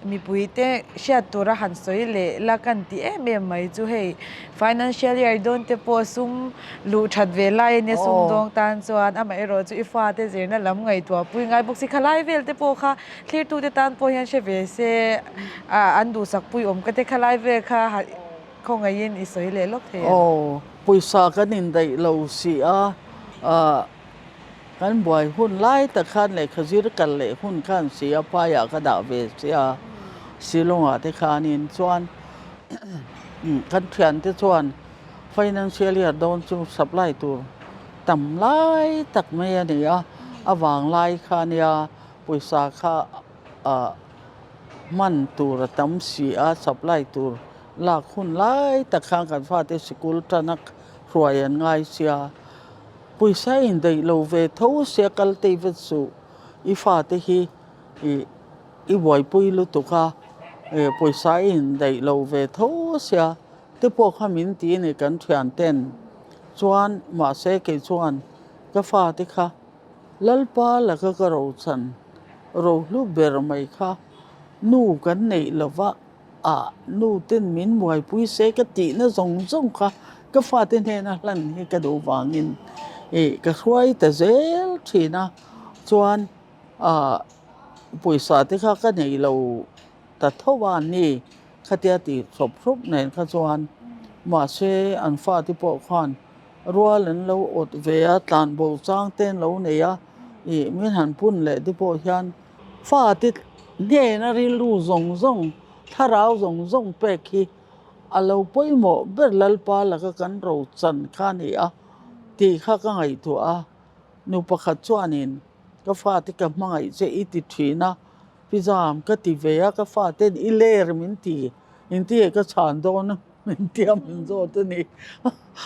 Speaker 1: mipui te hriat tura han sawi leh la kan ti em em mai chu hei financial year dawn te pawh sum luh that ve lai a nia sum dawng tan chuan amaherawh chu i fate zirna lam ngaihtuah pui ngai bawk si khalai vel te pawh kha thlirtute tan pawh hian hre ve se an duhsak pui awm ka te khalai vel kha khawngaihin i sawi leh lawk thei em?
Speaker 2: Aw, pawisa kan indaih lo si a, kan buai hun lai tak khan lehkha zir kal leh hun khan si a, phaiah ka dah ve si a, Shillong-ah te khanin chuan kan thiante chuan Financial year dawn chu supply tur tam lai tak mai a ni a, a vang lai kha a nia pawisa kha ah hman tur a tam si a, supply tur lak hun lai tak khan kan fate sikul tana hruai an ngai sia, pawisa indaih lo ve tho sia kal tei vet suh i fate hi ih i buaipui lutuk a, pawisa indaih lo ve tho sia. Te pawh kha min ti a ni kan thian ten chuan mahse kei chuan ka fate kha Lalpa laka ka rochan rohlu ber mai kha nu kan neih lova ah nu ten min buaipui se ka tihna zawng zawng kha ka fate hnena hlan hi ka duh vangin ih ka hruai ta zel thin a chuan ah pawisa te kha ka neih lo ta tho a ni. Khatia tih hrawp hrawp nen kha chuan mahse an fate pawh khan rual an lo awt ve a, tlanbo chang te an lo nei a, ih min han pun leh te pawh hian fate hnena rilru zawng zawng, thlarau zawng zawng pek hi a lo pawimawh ber Lalpa laka kan rochan kha a ni a tih kha ka ngaihtuah a, nu pakhat chuanin ka fate ka hmangaih che i ti thin a. Pi Zam, ka ti ve a, ka faten i ler min ti, inti ka chhan dawn a, min ti a, min zawt a ni.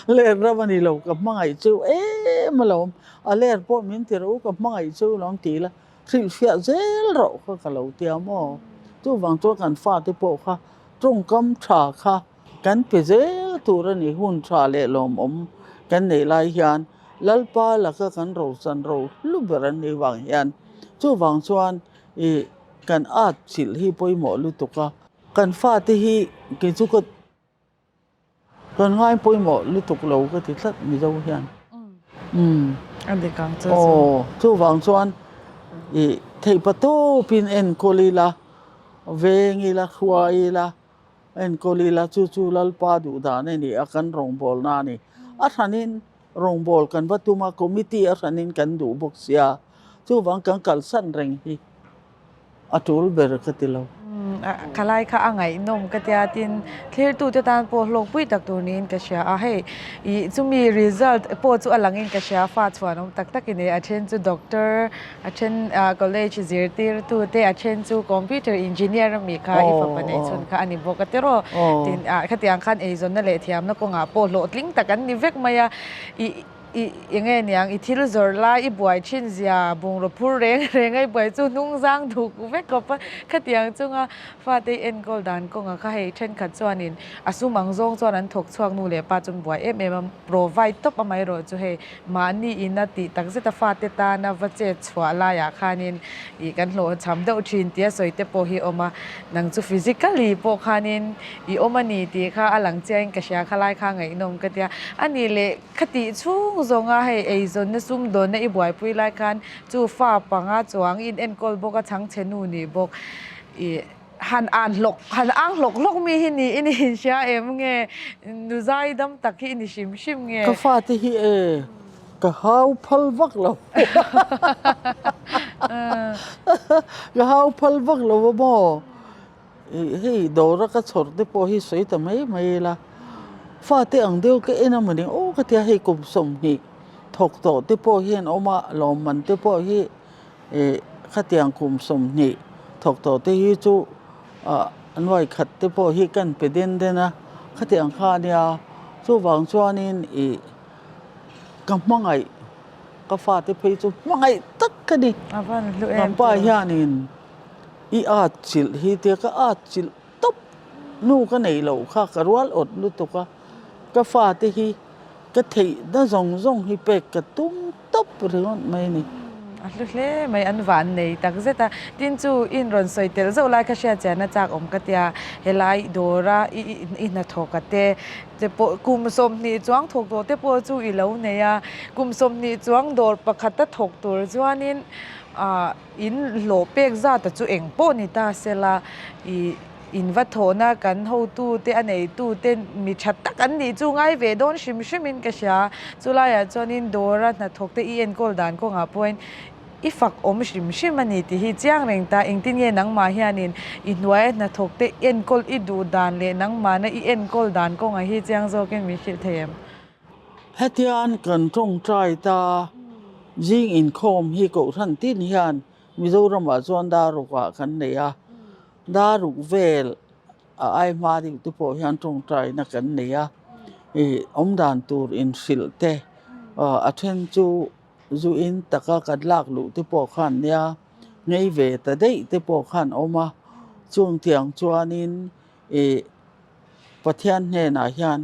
Speaker 2: Ler ram a ni lo, ka hmangaih cheu em alawm, a ler pawh min ti rawh u, ka hmangaih cheu alawm ti ila, hrilhfiah zel rawh kha ka lo ti a maw? Chuvang chuan kan fate pawh kha tawngkam tha kha kan pe zel tur a ni, hun tha leh lawmawm kan neih lai hian Lalpa laka kan rochan ro hlu ber an nih vang hian chuvang chuan ih kan at chilh hi pawimawh lutuk a. Kan fate hi kei chu ka kan ngai pawimawh lutuk lo ka ti tlat Mizo hian. Umm.
Speaker 1: A dik ang chu chu.
Speaker 2: Aw, chuvang chuan ih theihpa tawpin enkawl ila, veng ila, hruai ila, enkawl ila chu chu Lalpa duh dan a ni a, kan rawngbawlna a ni. A hranin rawngbâwl kan va tum a, committee a hranin kan duh bawk sia, chuvang kan kalsan reng hi a tul ber ka ti lo.
Speaker 1: Ka lai kha a ngaihnawm ka tia tin thlirtute tan pawh hlawkpui tak tur niin ka hria a, hei ih chumi result pawh chu a langin ka hria fa chhuanawm tak tak i nei a then chu doctor a then college zirtirtute a then chu computer engineer a mi kha i fapa neih chhun kha a ni bawk a tiraw tin khatiang khan eizawnna leh thiamna kawngah pawh hlawhtling tak an ni vek mai a ih ih eng nge niang i thil zawrh lai i buai thin zia bungraw phur reng reng a i buai chu hnung zang duk vek khawp a khatiang chunga fate i enkawl dan kawngah kha hei thenkhat chuanin a sum ang zawng chuan an thawk chhuak nu leh pa chu an buai em em a provide tawp amaherawh chu hei Mahni ina tih tak zeta fate tana va chet chhuah laiah khanin ih kan hlawh cham deuh thin tia sawi te pawh hi a awm a, nang chu physically pawh khanin i awm a ni tih kha a lang chiain ka hria kha lai kha ngaihnawm ka tia. A nih leh kha tih chhung zawnga hei eizawnna sumdawnna i buaipui lai khan chu fa panga chuang in enkawl bawk a chhangchhe nu nih bawk ih Han an hlawk, han ang hlawk hlawk mi hi niin i inhria em nge? Nu zai dam tak hi i ni hrim hrim nge?
Speaker 2: Ka fate hi e, ka hau phal vak lo. Ka hau phal vak lo a maw? Hei dawra ka chhawr te pawh hi sawi ta mai mai ila, fate ang deuh ka en a mawni aw ka tia hei kum 20 thawk tawh te pawh hian awm a, lawmman te pawh hi Ih khatiang kum 20 thawk tawh te hi chu ah nuai khat te pawh hi kan pe den den a, khatiang kha a nia chuvang chuanin ih ka hmangaih ka fate phei chu hmangaih tak ka ni. Kan pa hianin i at chilh hi tia ka at chilh tawp nu ka neih loh kha ka rual awt lutuk a, ka fate hi ka theihna zawng zawng hi pek ka tum tawp ringawt mai a ni.
Speaker 1: A hlu hle mai, an van nei tak zet a. Tin chu in rawn sawi tel zauh lai kha hriat chian a chak awm ka tia, helai dawra i i hnathawk a te te pawh kum 20 chuang thawk tawh te pawh chu i lo nei a, kum 20 chuang dawr pakhata thawk tur chuanin ah In hlawh pek zata chu eng pawh ni ta sela, i in va thawhna kan hotute a neitute mi tha tak an nih chu ngai ve dawn hrim hrimin ka hria. Chulaiah chuanin dawra hnathawkte i enkawl dan kawngah pawhin i fak awm hrim hrim a ni tih hi chiang reng ta. Engtin nge nangmah hianin i hnuaia hnathawkte enkawl i duh dan leh nangmahna i enkawl dan kawngah hi chiang zawkin min hrilh thei em?
Speaker 2: Hetian kan tawngtai ta zing inkhawm hi Kohhran tin hian Mizoramah chuan darukah kan nei a, daruk vel a ai hma deuh te pawh hian tawngtaina kan nei a, ih awmdan tur inhrilh te a then chu zu in taka kan lak luh te pawh khan nia ngei ve ta daih te pawh khan awm a, chung tiang chuanin ih Pathian hnenah hian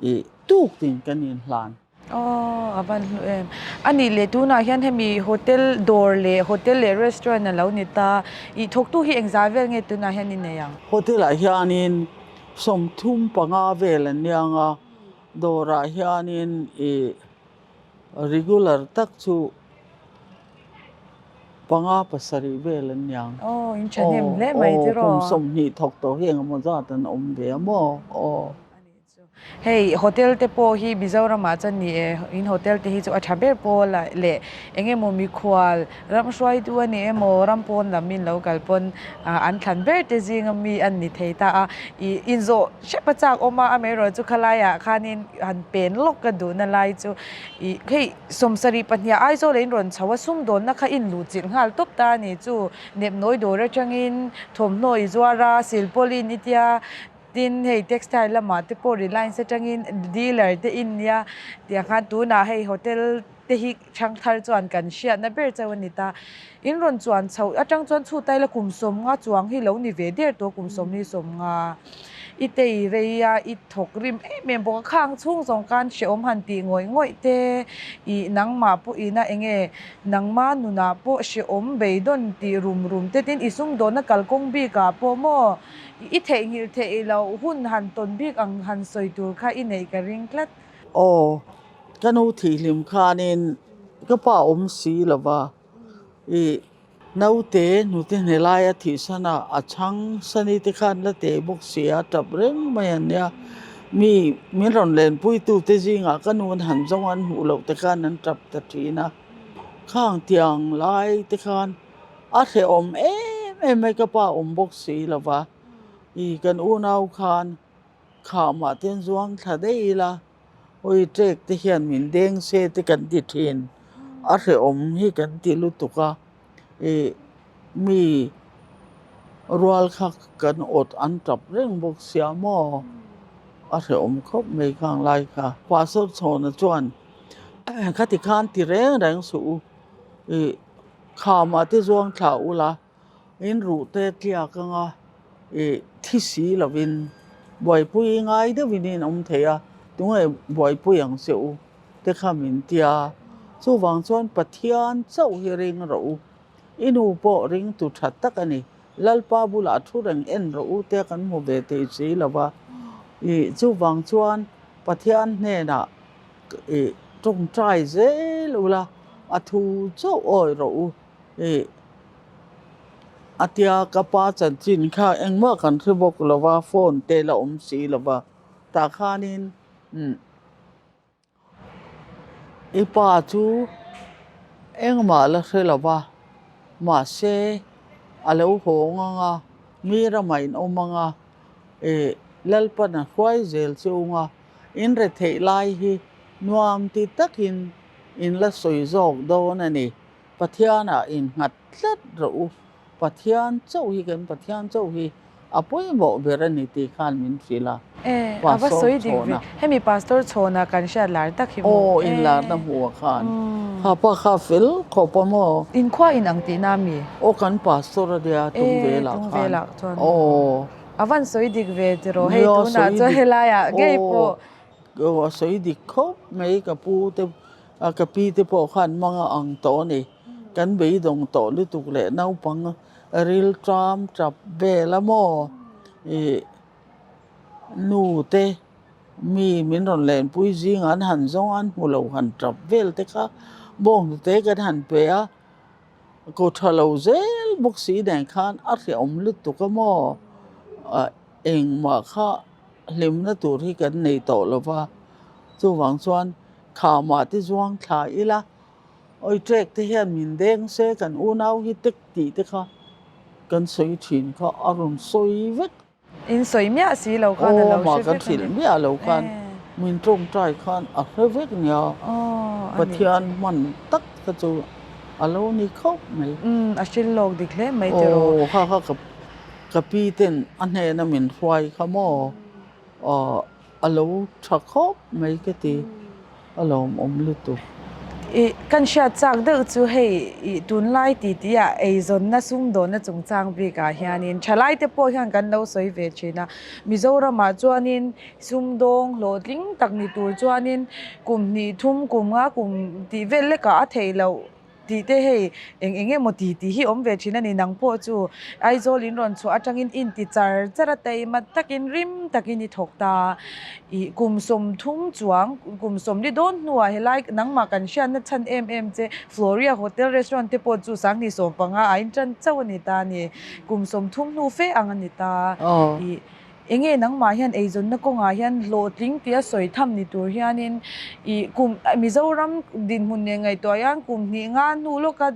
Speaker 2: ih tuk tin kan inhlan.
Speaker 1: Aw, a van hlu em. A nih leh tunah hian hemi hotel dawr leh hotel leh restaurant a lo ni ta. Ih thawktu hi engzah vel nge tunah hian i nei ang?
Speaker 2: Hotel ah hianin 35 vel an niang a, dawrah hianin ih regular tak chu 5 7 vel an niang.
Speaker 1: Aw, in thahnem hle mai tiraw?
Speaker 2: Aw, kum 20 thawk tawh hi engemaw zat an awm ve a maw? Aw.
Speaker 1: Hei hotel te pawh hi Mizoramah chuan ni e, in hotel te hi chu a tha ber pawl a leh eng emaw mikhual ram hruaitu a ni emaw ram pawn lam in lo kal pawn an thlan ber te zinga mi an ni thei ta a, ih inzawh hrep a chak awm a, amaherawhchu chu khalaiah khanin han pen lawk ka duhna lai chu ih hei 72 Aizawl ah in rawn chho a, sumdawnna kha in luh chilh nghal tawp ta a ni chu, nepnawi dawr atangin thawmhnaw i zuar a, silpawlin i tia. Tin, hei textile lamah te pawh Reliance atangin dealer te in nia tiang khan tunah hei hotel te hi thangthar chuan kan hriatna ber chauh a ni ta. In rawn chuan chhoh atang chuan chhut aila kum 50 chuang hi lo ni ve der tawh kum 40 50. I tei rei a, i thawk rim em em bawk a, khang chhung zawng khan hrehawm han tih ngawih ngawih te, ih nangmah pawh ina eng nge nangma nunah pawh hrehawm beidawn tih rum rum te tin i sumdawnna kalkawng bikah pawh maw i theihnghilh theih loh hun han tawn bik ang han sawi tur kha i neih ka ring tlat.
Speaker 2: Aw, ka nu thihhlim khanin ka pa awm si lova, ih Naute hnute hne laia thihsan a, a chhang sani te khan la teh bawk si a, tap reng mai an nia. Mi min rawn lenpuitu te zingah ka nu an han zawng an hmuh loh te khan an tap ta thin a. Khang tiang lai te khan a hrehawm em em mai ka pa awm bawk si lo va, i kan unau khan khahmah te an zuang thla daih ila. Hawi ṭek te hian min deng se te kan ti ṭhin, a hrehawm hi kan ti lutuk a, ih mi rual kha kan awt an tap reng bawk sia maw, a hrehawm khawp mai khang lai kha. Pastor Chhawna chuan khati khan ti reng reng suh u, ih khamah te zuang thlah ula. In ruh te tliak anga ih thi si lovin buaipui ngai deuhin in awm thei a, tunge buaipui ang che u te kha min tia. Chuvang chuan Pathian chauh hi ring rawh u, i nu pawh ring tu tha tak a ni, Lalpa bulah thu reng en rawh u te kan hmu ve thei si lo va, ih chuvang chuan Pathian hnenah ih tawngtai zel ula a thu chauh awi rawh u. Ih, a tia ka pa chanchin kha engmah kan hre bawk lo va, phone te la awm si lo va, tah khanin umm i pa chu engmah la hre lo va, mahse a lo hawng ang a, mi ramah in awm ang a, ih Lalpan a hruai zel chu ung a, in retheih lai hi nuam ti takin in la sawi zawk dawn a ni. Pathianah innghat tlat rawh u, Pathian chauh hi kan Pathian chauh hi a pawimawh ber a ni tih khan min hrilh a.
Speaker 1: E, a va sawi dik ve. Hemi Pastor Chhawna kan hriat lar tak hi maw?
Speaker 2: Aw, inlarna hmuh khan. Kha pa kha fel khawp a maw?
Speaker 1: Inkhua in ang tihna mi?
Speaker 2: Aw, kan Pastor a nia tung velah khan. E, tung velah
Speaker 1: chuan. Aw. A van sawi dik ve tiraw hei tunah chuan helaiah ngei pawh.
Speaker 2: Aw, a sawi dik khawp mai ka pu te. A ka pi te pawh khan hmang a ang tawh a ni. Kan beidawng tawh lutuk leh naupang ril ṭam ṭap vel a maw? Ih nu te mi min rawn lenpui zingah an han zawng a, an hmu lo han ṭap vel te kha bawnghnute kan han pe a, ko ṭha lo zel bawk si nen khan a hrehawm lutuk a maw? Ah engmah kha hlimna tur hi kan nei tawh lo va, chuvang chuan. Khamah te zuang thla ila, awi ṭek te hian min deng se kan unau hi tek tih te kha kan sawi ṭhin kha a rawn sawi vek.
Speaker 1: In sawi miah si lo khan a lo hre vek a ni.
Speaker 2: Aw mah kan hrilh miah lo khan min ṭawngṭai khan a hre vek nia. Pathian hman tak kha chu a lo ni khawp mai.
Speaker 1: Umm a hrilh lawk dik hle mai tiraw.
Speaker 2: Aw kha kha ka pi ten a hnena min hruai kha maw. Aw. A lo tha khawp mai ka ti, a lawmawm lutuk.
Speaker 1: I kan hriat chak deuh chu hei i tunlai titi ah eizawnna sumdawnna chungchang bikah hianin thalai te pawh hian kan lo sawi ve thin a, Mizoramah chuanin sumdawng hlawhtling tak ni tur chuanin kum hnih thum kum nga kum tih vel lekah a theih loh. Tih te hei eng eng emaw ti tih hi awm ve thin a ni. Nang pawh chu Aizawl in rawn chhuah atangin in ti char char a, taima takin rim takin i thawk ta. Ih kum 30 chuang, kum 40 dawn hnuah helai nangmah kan hriatna chhan em em che Floria Hotel Restaurant te pawh chu 2015 ah in tan chauh a ni ta a ni. Kum 30 hnu fe ang a ni ta. Ih Enge nangmah hian eizawnna kawngah hian hlawhtling tia sawi tham ni tur hianin ih kum Mizoram dinhmun nen ngaihtuah hian kum hnih nga hnu lawka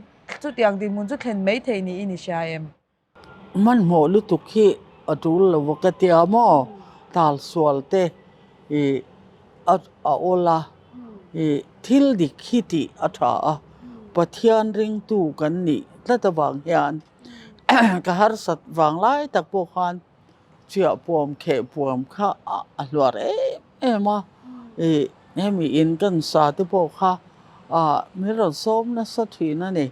Speaker 1: chutiang dinhmun chu thlen mai thei niin i hria em?
Speaker 2: Hmanhmawh lutuk hi a tul lo a ka tia maw? Tal sual te ih a awl a, ih thil dik hi tih a tha a, Pathian ringtu kan nih tlat avang hian ka harsat vang lai tak pawh khan Chiah puam kheh puam kha a hluar em em a, ih hemi in kan sa te pawh kha ah min rawn sawm nasa thin a ni.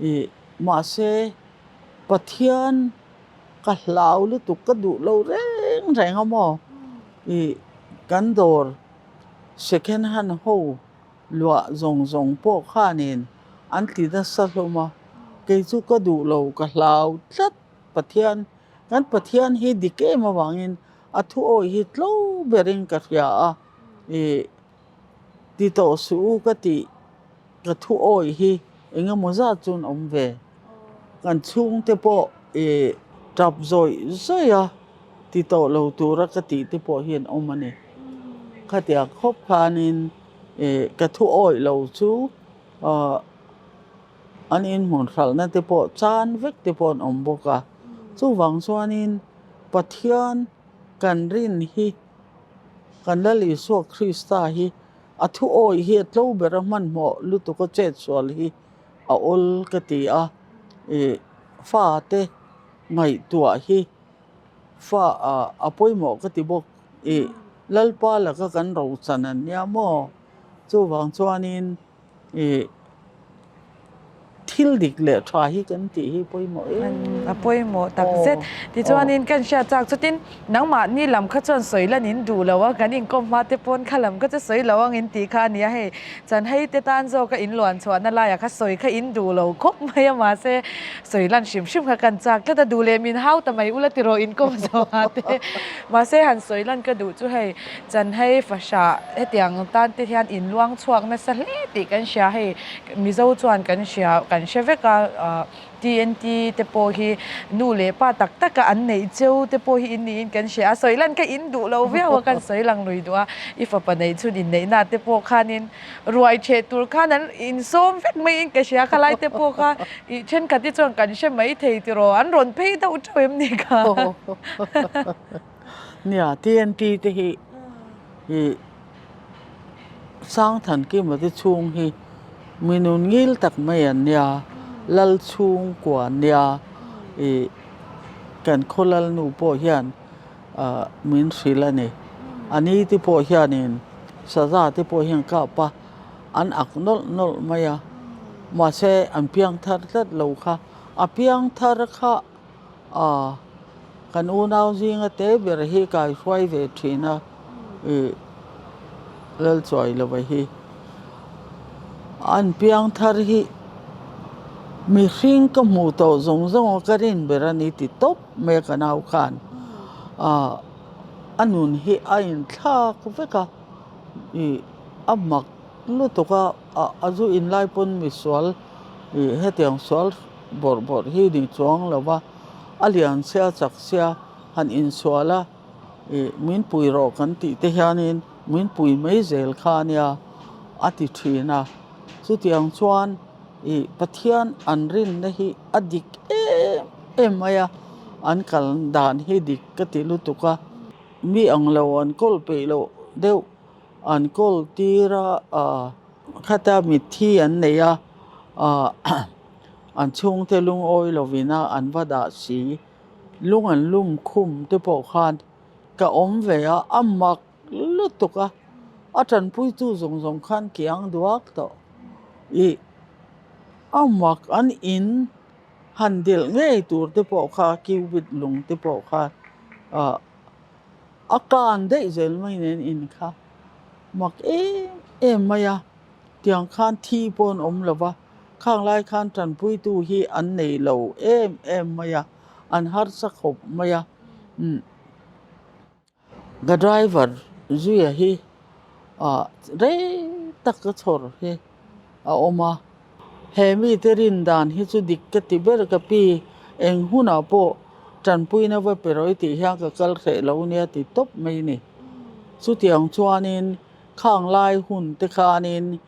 Speaker 2: Ih mahse Pathian ka hlau lutuk ka duh lo reng. reng reng a maw ih kan dawr second hand ho luah zawng zawng pawh khanin an ti nasa hlawm a, kei chu ka duh lo ka hlau tlat Pathian kan Pathian hi dik em avangin a thu awih hi tlo berin ka hria a ih ti tawh suh u ka tih ka thu awih hi eng emaw zat chuan awm ve. Kan chhungte pawh ih tap zawih zawih a ti tawh lo tura ka tih te pawh hi an awm a ni. Khatiang khawp khanin ih ka thu awih lo chu ah an inhmun hralhna te pawh chan vek te pawh an awm bawk a. Chuvang chuanin Pathian kan rin hi kan Lal Isua Krista hi A thu awih hi a tlo ber a hmanhmawh lutuk a chet sual hi a awl ka ti a, ih fate ngaihtuah hi fa ah a pawimawh ka ti bawk, ih Lalpa laka kan rochan an nia maw? Chuvang chuanin ih Thil dik leh tha hi kan tih hi pawimawh em.
Speaker 1: A pawimawh tak zet. Tichuanin kan hriat chak chutin nangmahni lam kha chuan sawi lan in duh lo a, kan inkawm hma te pawn kha lam kha chu sawi lo ang in tih kha a ni a, hei chanhei te tan zawk a in luan chhuahna laiah kha sawi kha in duh lo khawp mai a, mahse sawi lan hrim hrim kha kan chak tlat a, duh leh min hau ta mai ula tiraw inkawm zawhah te. Mahse han sawi lan ka duh chu hei chanhei fahrah hetiang tan te hian in luang chhuak nasa hle tih kan hria hei. Mizo chuan kan hria, kan hre vek a, TNT te pawh hi nu leh pa tak taka an neih cheu te pawh hi in niin kan hria a, sawi lan kha in duh lo viau a, kan sawi lang lui duh a, i fapa neih chhun inneihna te pawh khanin ruai theh tur khan an insawm vek maiin ka hria, khalai te pawh kha ih thenkhat hi chuan kan hre mai thei tiraw, an rawn phei deuh teuh em ni kha.
Speaker 2: Nia, TNT te hi ih Sangthankima te chhung hi mi nun ngil tak mai an nia, Lal chhungkua an nia, ih kan khaw Lalnu pawh hian ah min hrilh a ni. A ni te pawh hianin saza te pawh hian kap a, an ak nawlh nawlh mai a, mahse an piang thar tlat lo kha, a piang thar kha A, kan unau zinga te ber hi kai hruai ve thin a, ih Lalchuai lova hi. An piang thar hi mihring ka hmuh tawh zawng zawng a ka rin ber a ni ti tawp mai a ka nau khan. A, a nun hi a inthlak vek a, ih a mak lutuk a, a zu inlai pawn misual ih hetiang sual bawrh bawrh hi ni chuang lo va, a lian sia chak sia han insual a, ih min pui rawh kan tih te hianin min pui mai zel kha a nia a ti thin a, chutiang chuan ih Pathian an rinna hi a dik em em mai a, an kal dan hi dik ka ti lutuk a, mi ang lo an kawl peih loh deuh an kawl tir a ah. Khata mitthi an nei a, an chhungte lungawi lovina an va dah si. Lung an lum khum te pawh khan ka awm ve a, a mak lutuk a, a tanpuitu zawng zawng khan kiang duak tawh. Ih, a mak an in han delh ngei tur te pawh kha cubit lung te pawh kha ah a kan daih zel mai nen in kha. Mak em em mai a, tiang khan thi pawh an awm lo va, khang lai khan tanpuitu hi an nei lo em em mai a, an harsa khawp mai a. Umm ka driver zuia hi ah rei tak ka chhawr hi a awm a, he mite rin dan hi chu dik ka ti ber ka pi, eng hunah pawh tanpuina va pe rawih tih hian ka kal hreh lo nia ti tawp mai a ni. Chutiang chuanin khang lai hun te khanin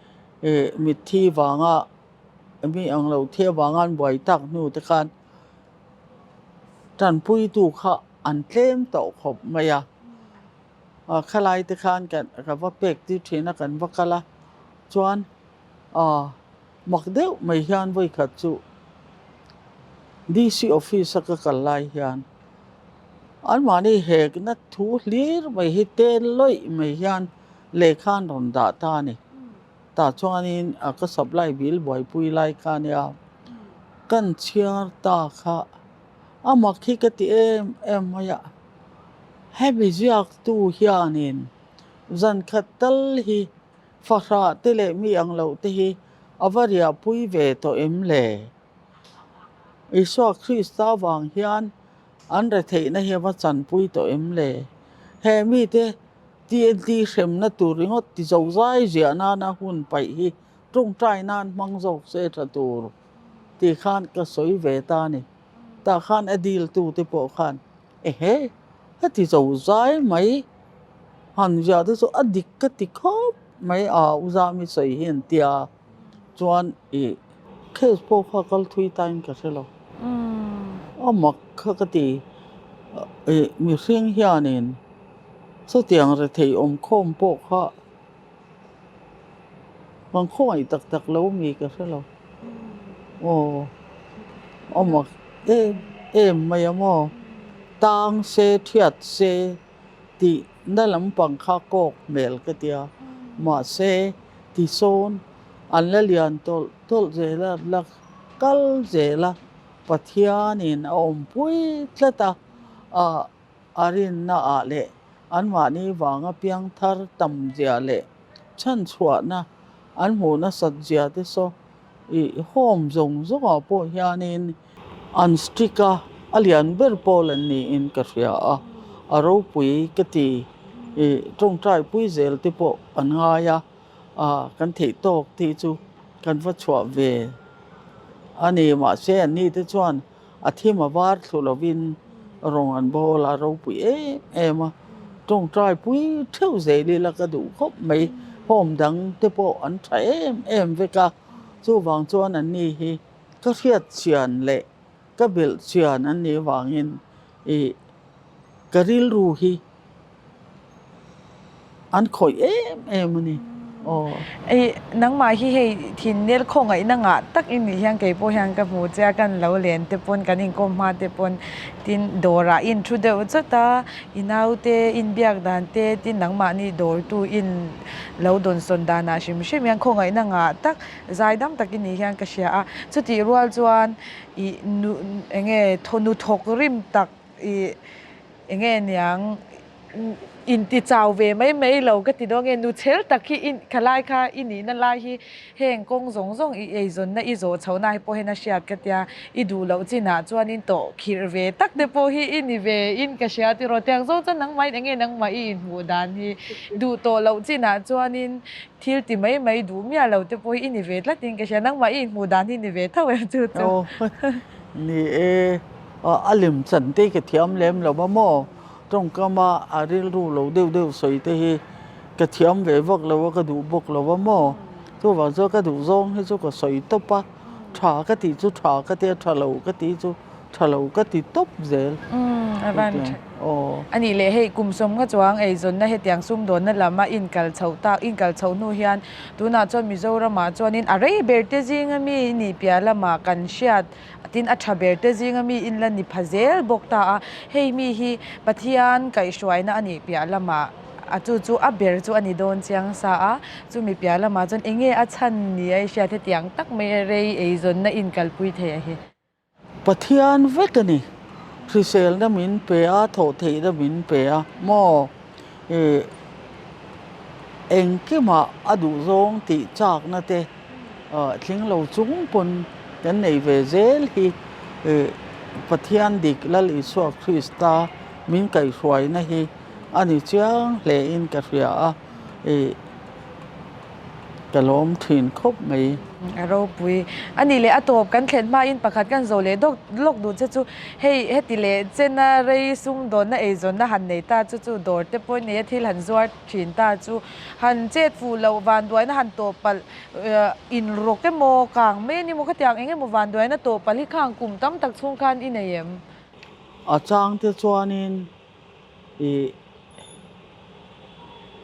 Speaker 2: ih mitthi vanga mi ang lo thi avanga an buai tak hnu te khan tanpuitu kha an tlem tawh khawp mai a. Ah khalai te khan kan ka va pek tir thin a kan va kal a chuan ah mak deuh mai hian vawikhat chu D_C office a ka kal lai hian anmahni hekna thu hlir mai hi tel lawih mai hian lehkha an rawn dah ta a ni tah chuanin a ka supply bill buaipui lai kha a nia kan chhiar ta kha a mak hi ka ti em em mai a. Hemi ziaktu hianin zan khat tal hi fahrah te leh mi ang loh te hi a va riahpui ve tawh em le? Isua Krista vang hian an retheihna hi a va chanpui tawh em le? He mite TNT hremna tur ringawt ti zozai ziah nana hun paih hi tawngtai nan hmang zawk se tha tur tih khan ka sawi ve ta a ni. Tah khan a dil tu te pawh khan ehe heti zozai mai han ziah te chu a dik ka ti khawp mai a u Zami sawi hi an tia chuan ih case pawh kha kal thui tain ka hre lo a mak kha ka ti ih mihring hianin chutiang rethei awmkhawm pawh kha Kan khawngaih tak tak lo mi ka hre lo. Aw, a mak em em mai a maw? Tang se, thiat se tih na lampang kha kawk hmel ka tia. Mahse, tisawn an la lian tawlh tawlh zel a, la kal zel a, Pathianin a awmpui tlat a, A rinnaah leh anmahni vanga piangthar tamzia leh chhanchhuahna an hmuh nasat zia te saw i home zawng zawngah pawh hianin an strict a, a lian ber pawl an niin ka hria a, a ropui ka ti. I tawngtai pui zel te pawh an ngai a, kan theih tawk tih chu kan va chhuah ve a ni. Mahse anni te chuan A thim a var thlu lovin rawng an bawl a ropui em em a, tawngtai pui theuh zel ila ka duh khawp mai, home dang te pawh an tha em em vek a, chuvang chuan an ni hi ka hriat chian leh ka belh chian an nih vangin ih ka rilru hi An khawih em em a ni. Aw.
Speaker 1: Ei, nangmah hi hei thinel khawngaihna ngah tak i nih hian kei pawh hian ka hmu che a, kan lo len te pawn kan inkawm hma te pawn tin dawrah in thu deuh chawt a, i naute inbiak dan te tin nangmahni dawrtu in lo dawnsawn danah hrim hrim hian khawngaihna ngah tak zaidam tak i nih hian ka hria a, chutih rual chuan i nu enge nu thawk rim tak i Enge niang inti chau ve mai mai lo ka ti dawn nge nu chhel tak hi i khalai kha i nihna lai hi heng kawng zawng zawng i eizawnna i zawh chhohna hi pawh hian a hriat ka tia i duh loh chinah chuanin tawh khirh ve tak te pawh hi i ni ve in ka hria tiraw tiang zawng chuan nangmahin enge nangmah i inhmuh dan hi duh tawh loh chinah chuanin thil ti mai mai duh miah lo te pawh hi i ni ve tlat in ka hria nangmah i inhmuh dan hi ni ve tho em chu chu.
Speaker 2: Ni e, a lem chan te ka thiam lem lo va maw? Tawngkama a rilru lo deuh deuh sawi te hi ka thiam ve vak lo a, ka duh bawk lo va maw? Chuvang chuan ka duh zawng hi chu ka sawi tawp a, tha ka tih chu tha ka ti a, tha lo ka tih chu tha lo ka ti tawp zel.
Speaker 1: Umm a van tha. Aw. A nih leh hei kum sawmnga chuang eizawnna hetiang sumdawnna lama inkal chhoh tak inkal chhoh hnu hian Tunah chuan Mizoramah chuanin a rei ber te zinga mi nih piah lamah kan hriat tin a tha ber te zinga mi in la ni pha zel bawk ta a, hei mi hi Pathian kaihhruaina a nih piah lamah a chu chu a ber chu a ni dawn chiang sa a, chumi piah lamah chuan eng nge a chhan ni a i hriat hetiang tak mai a rei eizawnna inkalpui thei a hi.
Speaker 2: Pathian vek a ni. Hriselna min pe a, thawh theihna min pe a maw? Ih, engkimah a duhzawng tih chakna te tling lo chung pawn kan nei ve zel hi ih Pathian dik Lal Isua Krista min kaihhruaina hi a ni chiang hle in ka hria a. Ih. Ka lawm thin khawp mai.
Speaker 1: A ropui. A nih leh a tawp kan thlen hmain pakhat kan zo leh dawk lawk duh che chu hei heti leh chena rei sumdawnna eizawnna han nei ta chu chu dawr te pawh nei a thil han zuar thin ta chu han chet fuh loh vanduaina han tawh palh inrawk emaw kang mai ani maw khatiang eng emaw vanduaina tawh palh hi khang kum tam tak chhung khan i nei em?
Speaker 2: A chang te chuanin Ih,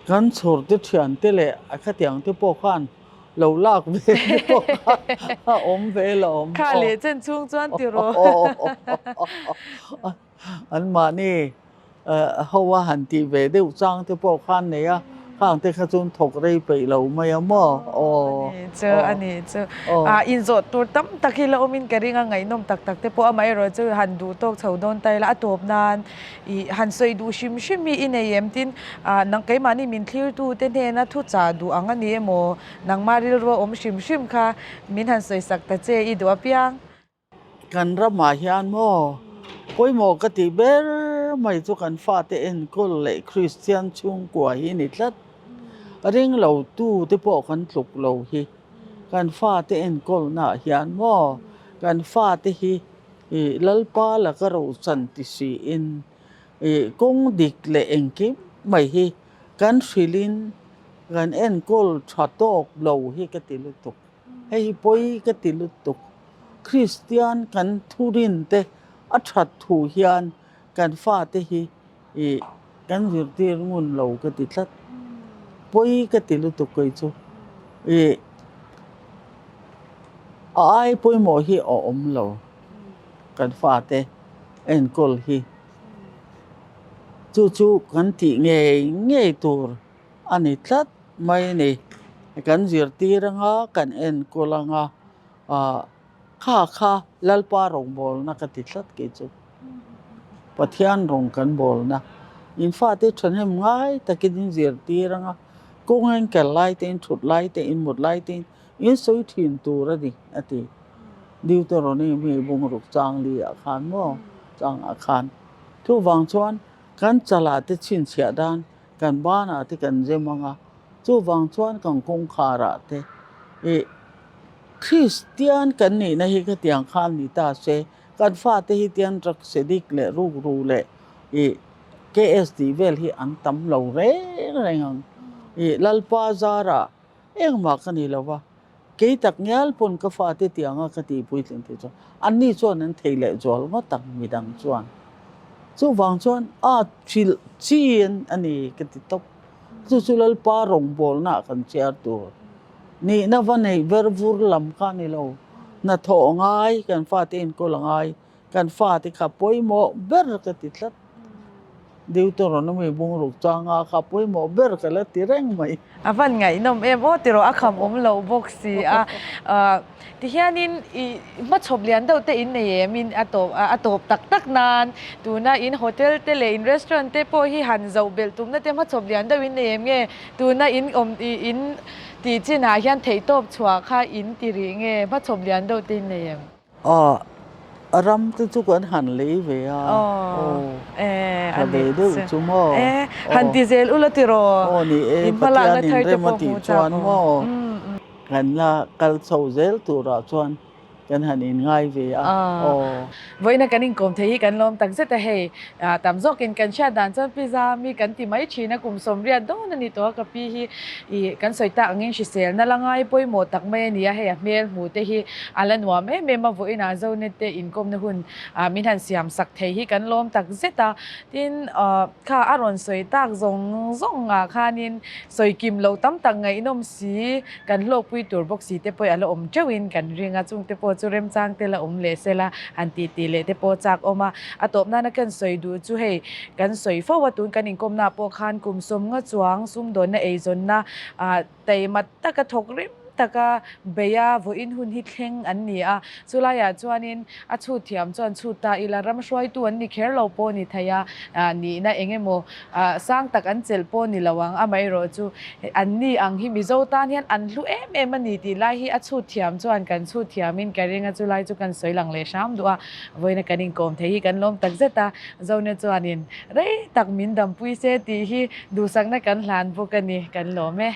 Speaker 2: kan chhawr te thian te leh a khatiang te pawh khan lo lak ve te pawh kha a awm ve lo awm.
Speaker 1: Kha leh chen chhung chuan ti rawh.
Speaker 2: An mahni ho a han tih ve deuh chang te pawh khan nei a, Khang te kha chuan thawk rei peih lo mai a maw? Aw.
Speaker 1: A nih chu, a nih chu. A inzawh tur tam tak hi la awmin ka ring a, ngaihnawm tak tak te pawh amaherawh chu han duh tawk chho dawn ta ila a tawp nan i han sawi duh hrim hrim hi i nei em? Tin, nang keimahni min thlirtu te hnena thuchah duh ang a ni emaw? Nangmah rilru a awm hrim hrim kha min han sawi sak ta che i duh apiang.
Speaker 2: Kan ramah hian maw pawimawh ka tih ber mai chu kan fate enkawl leh Kristian chhungkua hi ni tlat. Ring lo tu te pawh kan tluk lo hi kan fate enkawlnaah hian maw kan fate hi ih Lalpa laka rochan ti siin ih kawng dik leh engkim mai hi kan hrilhin kan enkawl tha tawk lo hi ka ti lutuk. Hei hi pawi ka ti lutuk. Kristian kan thurin te a that thu hian kan fate hi ih kan zirtir ngun lo ka ti tlat. Pawi ka ti lutuk kei chu. Ih a ai pawimawh hi a awm lo kan fate enkawl hi. Chu chu kan tih ngei ngei tur a ni tlat. Mai ni, kan zirtir anga, kan enkawl anga, ah kha kha Lalpa rawngbawlna ka ti tlat kei chu. Pathian rawng kan bawlna. In fate thahnem ngai takin in zirtir anga, kawng in kal lai te, in thut lai te, in mut lai te in sawi thin tur a ni a ti. Deuteronomy bungruk chang li ah khan maw chang ah khan. Chuvang chuan kan chalah te chhinchhiah dan Kan banah te kan zem ang a, chuvang chuan kan kawngkharah te ih Kristian kan nihna hi khatiang khan ni ta se, kan fate hi tian drugs addict leh rukru leh ih KS tih vel hi an tam lo reng reng ang. Ih Lalpa zarah engmah ka ni lo va, kei tak ngial pawn ka fate tianga ka tih puitling tih chuan anni chuan an thei leh zual ngawt ang midang chuan. Chuvang chuan a hrilh chin a ni ka ti tawp. Chu chu Lalpa rawngbawlna ah kan chhiar tur. Nihna va neih ver vur lam kha a ni lo. Hnathawh ngai, kan fate enkawl a ngai, kan fate kha pawimawh ber ka ti tlat. Deuteronomy bungruk changa kha pawimawh ber ka la ti reng mai.
Speaker 1: A van ngaihnawm em aw tiraw a kham awm loh bawk si a. Tihianin i hmachhawp lian deuh te in nei em in a tawp a tawp tak tak nan tuna in hotel te leh in restaurant te pawh hi han zoh belh tumna te hmachhawp lian deuh in nei em nge tuna in awm i in tih chinah hian theihtawp chhuah kha in ti rih nge hmachhawp lian deuh te in nei em?
Speaker 2: Aw, a ram te chu kan han lei ve a. Aw, tha ve deuh chu maw.
Speaker 1: Han ti zel ula tiraw.
Speaker 2: Aw ni e, Pathianin rem a tih chuan maw. Kan la kal chho zel turah chuan kan han inngai ve a. Aw.
Speaker 1: Vawiina kan inkawm thei hi kan lawm tak zet a hei. Tam zawkin kan hriat dan chuan pizza mi kan ti mai thin a, kum 80 dawn a ni tawh a ka pi hi ih kan sawi tak angin hriselna la ngai pawimawh tak mai a ni a, hei a hmel hmu te hi a la nuam em em a, vawiinah Zonet te inkawmna hun min han siam sak thei hi kan lawm tak zet a, tin kha a rawn sawi tak zawng zawng ah khanin sawi kim loh tam tak ngaihnawm si kan hlawkpui tur bawk si te pawh a la awm teuhin kan ring a, chung te pawh chu remchang te la awm leh sela han tih tih leh te pawh chak awm a, a tawp nana kan sawi duh chu hei kan sawi fo a, tun kan inkawmna pawh khan kum 50 chuang sumdawnna eizawnna ah taima taka thawk rem taka beia vawiin hun hi thleng an ni a, chulaiah chuanin a chhut thiam chuan chhut ta ila ram hruaitu an ni kher lo pawh ni thei a, nihna eng emaw sang tak an chelh pawh ni lo ang, amaherawh chu an ni ang hi Mizo tan hian an hlu em em a ni tih lai hi a chhut thiam chuan kan chhut thiamin ka ring a, chulai chu kan sawi lang leh hram duh a, vawiina kan inkawm thei hi kan lawm tak zet a, Zone chuanin rei tak min dampui se tih hi duhsakna kan hlan bawk a ni, kan lawm e.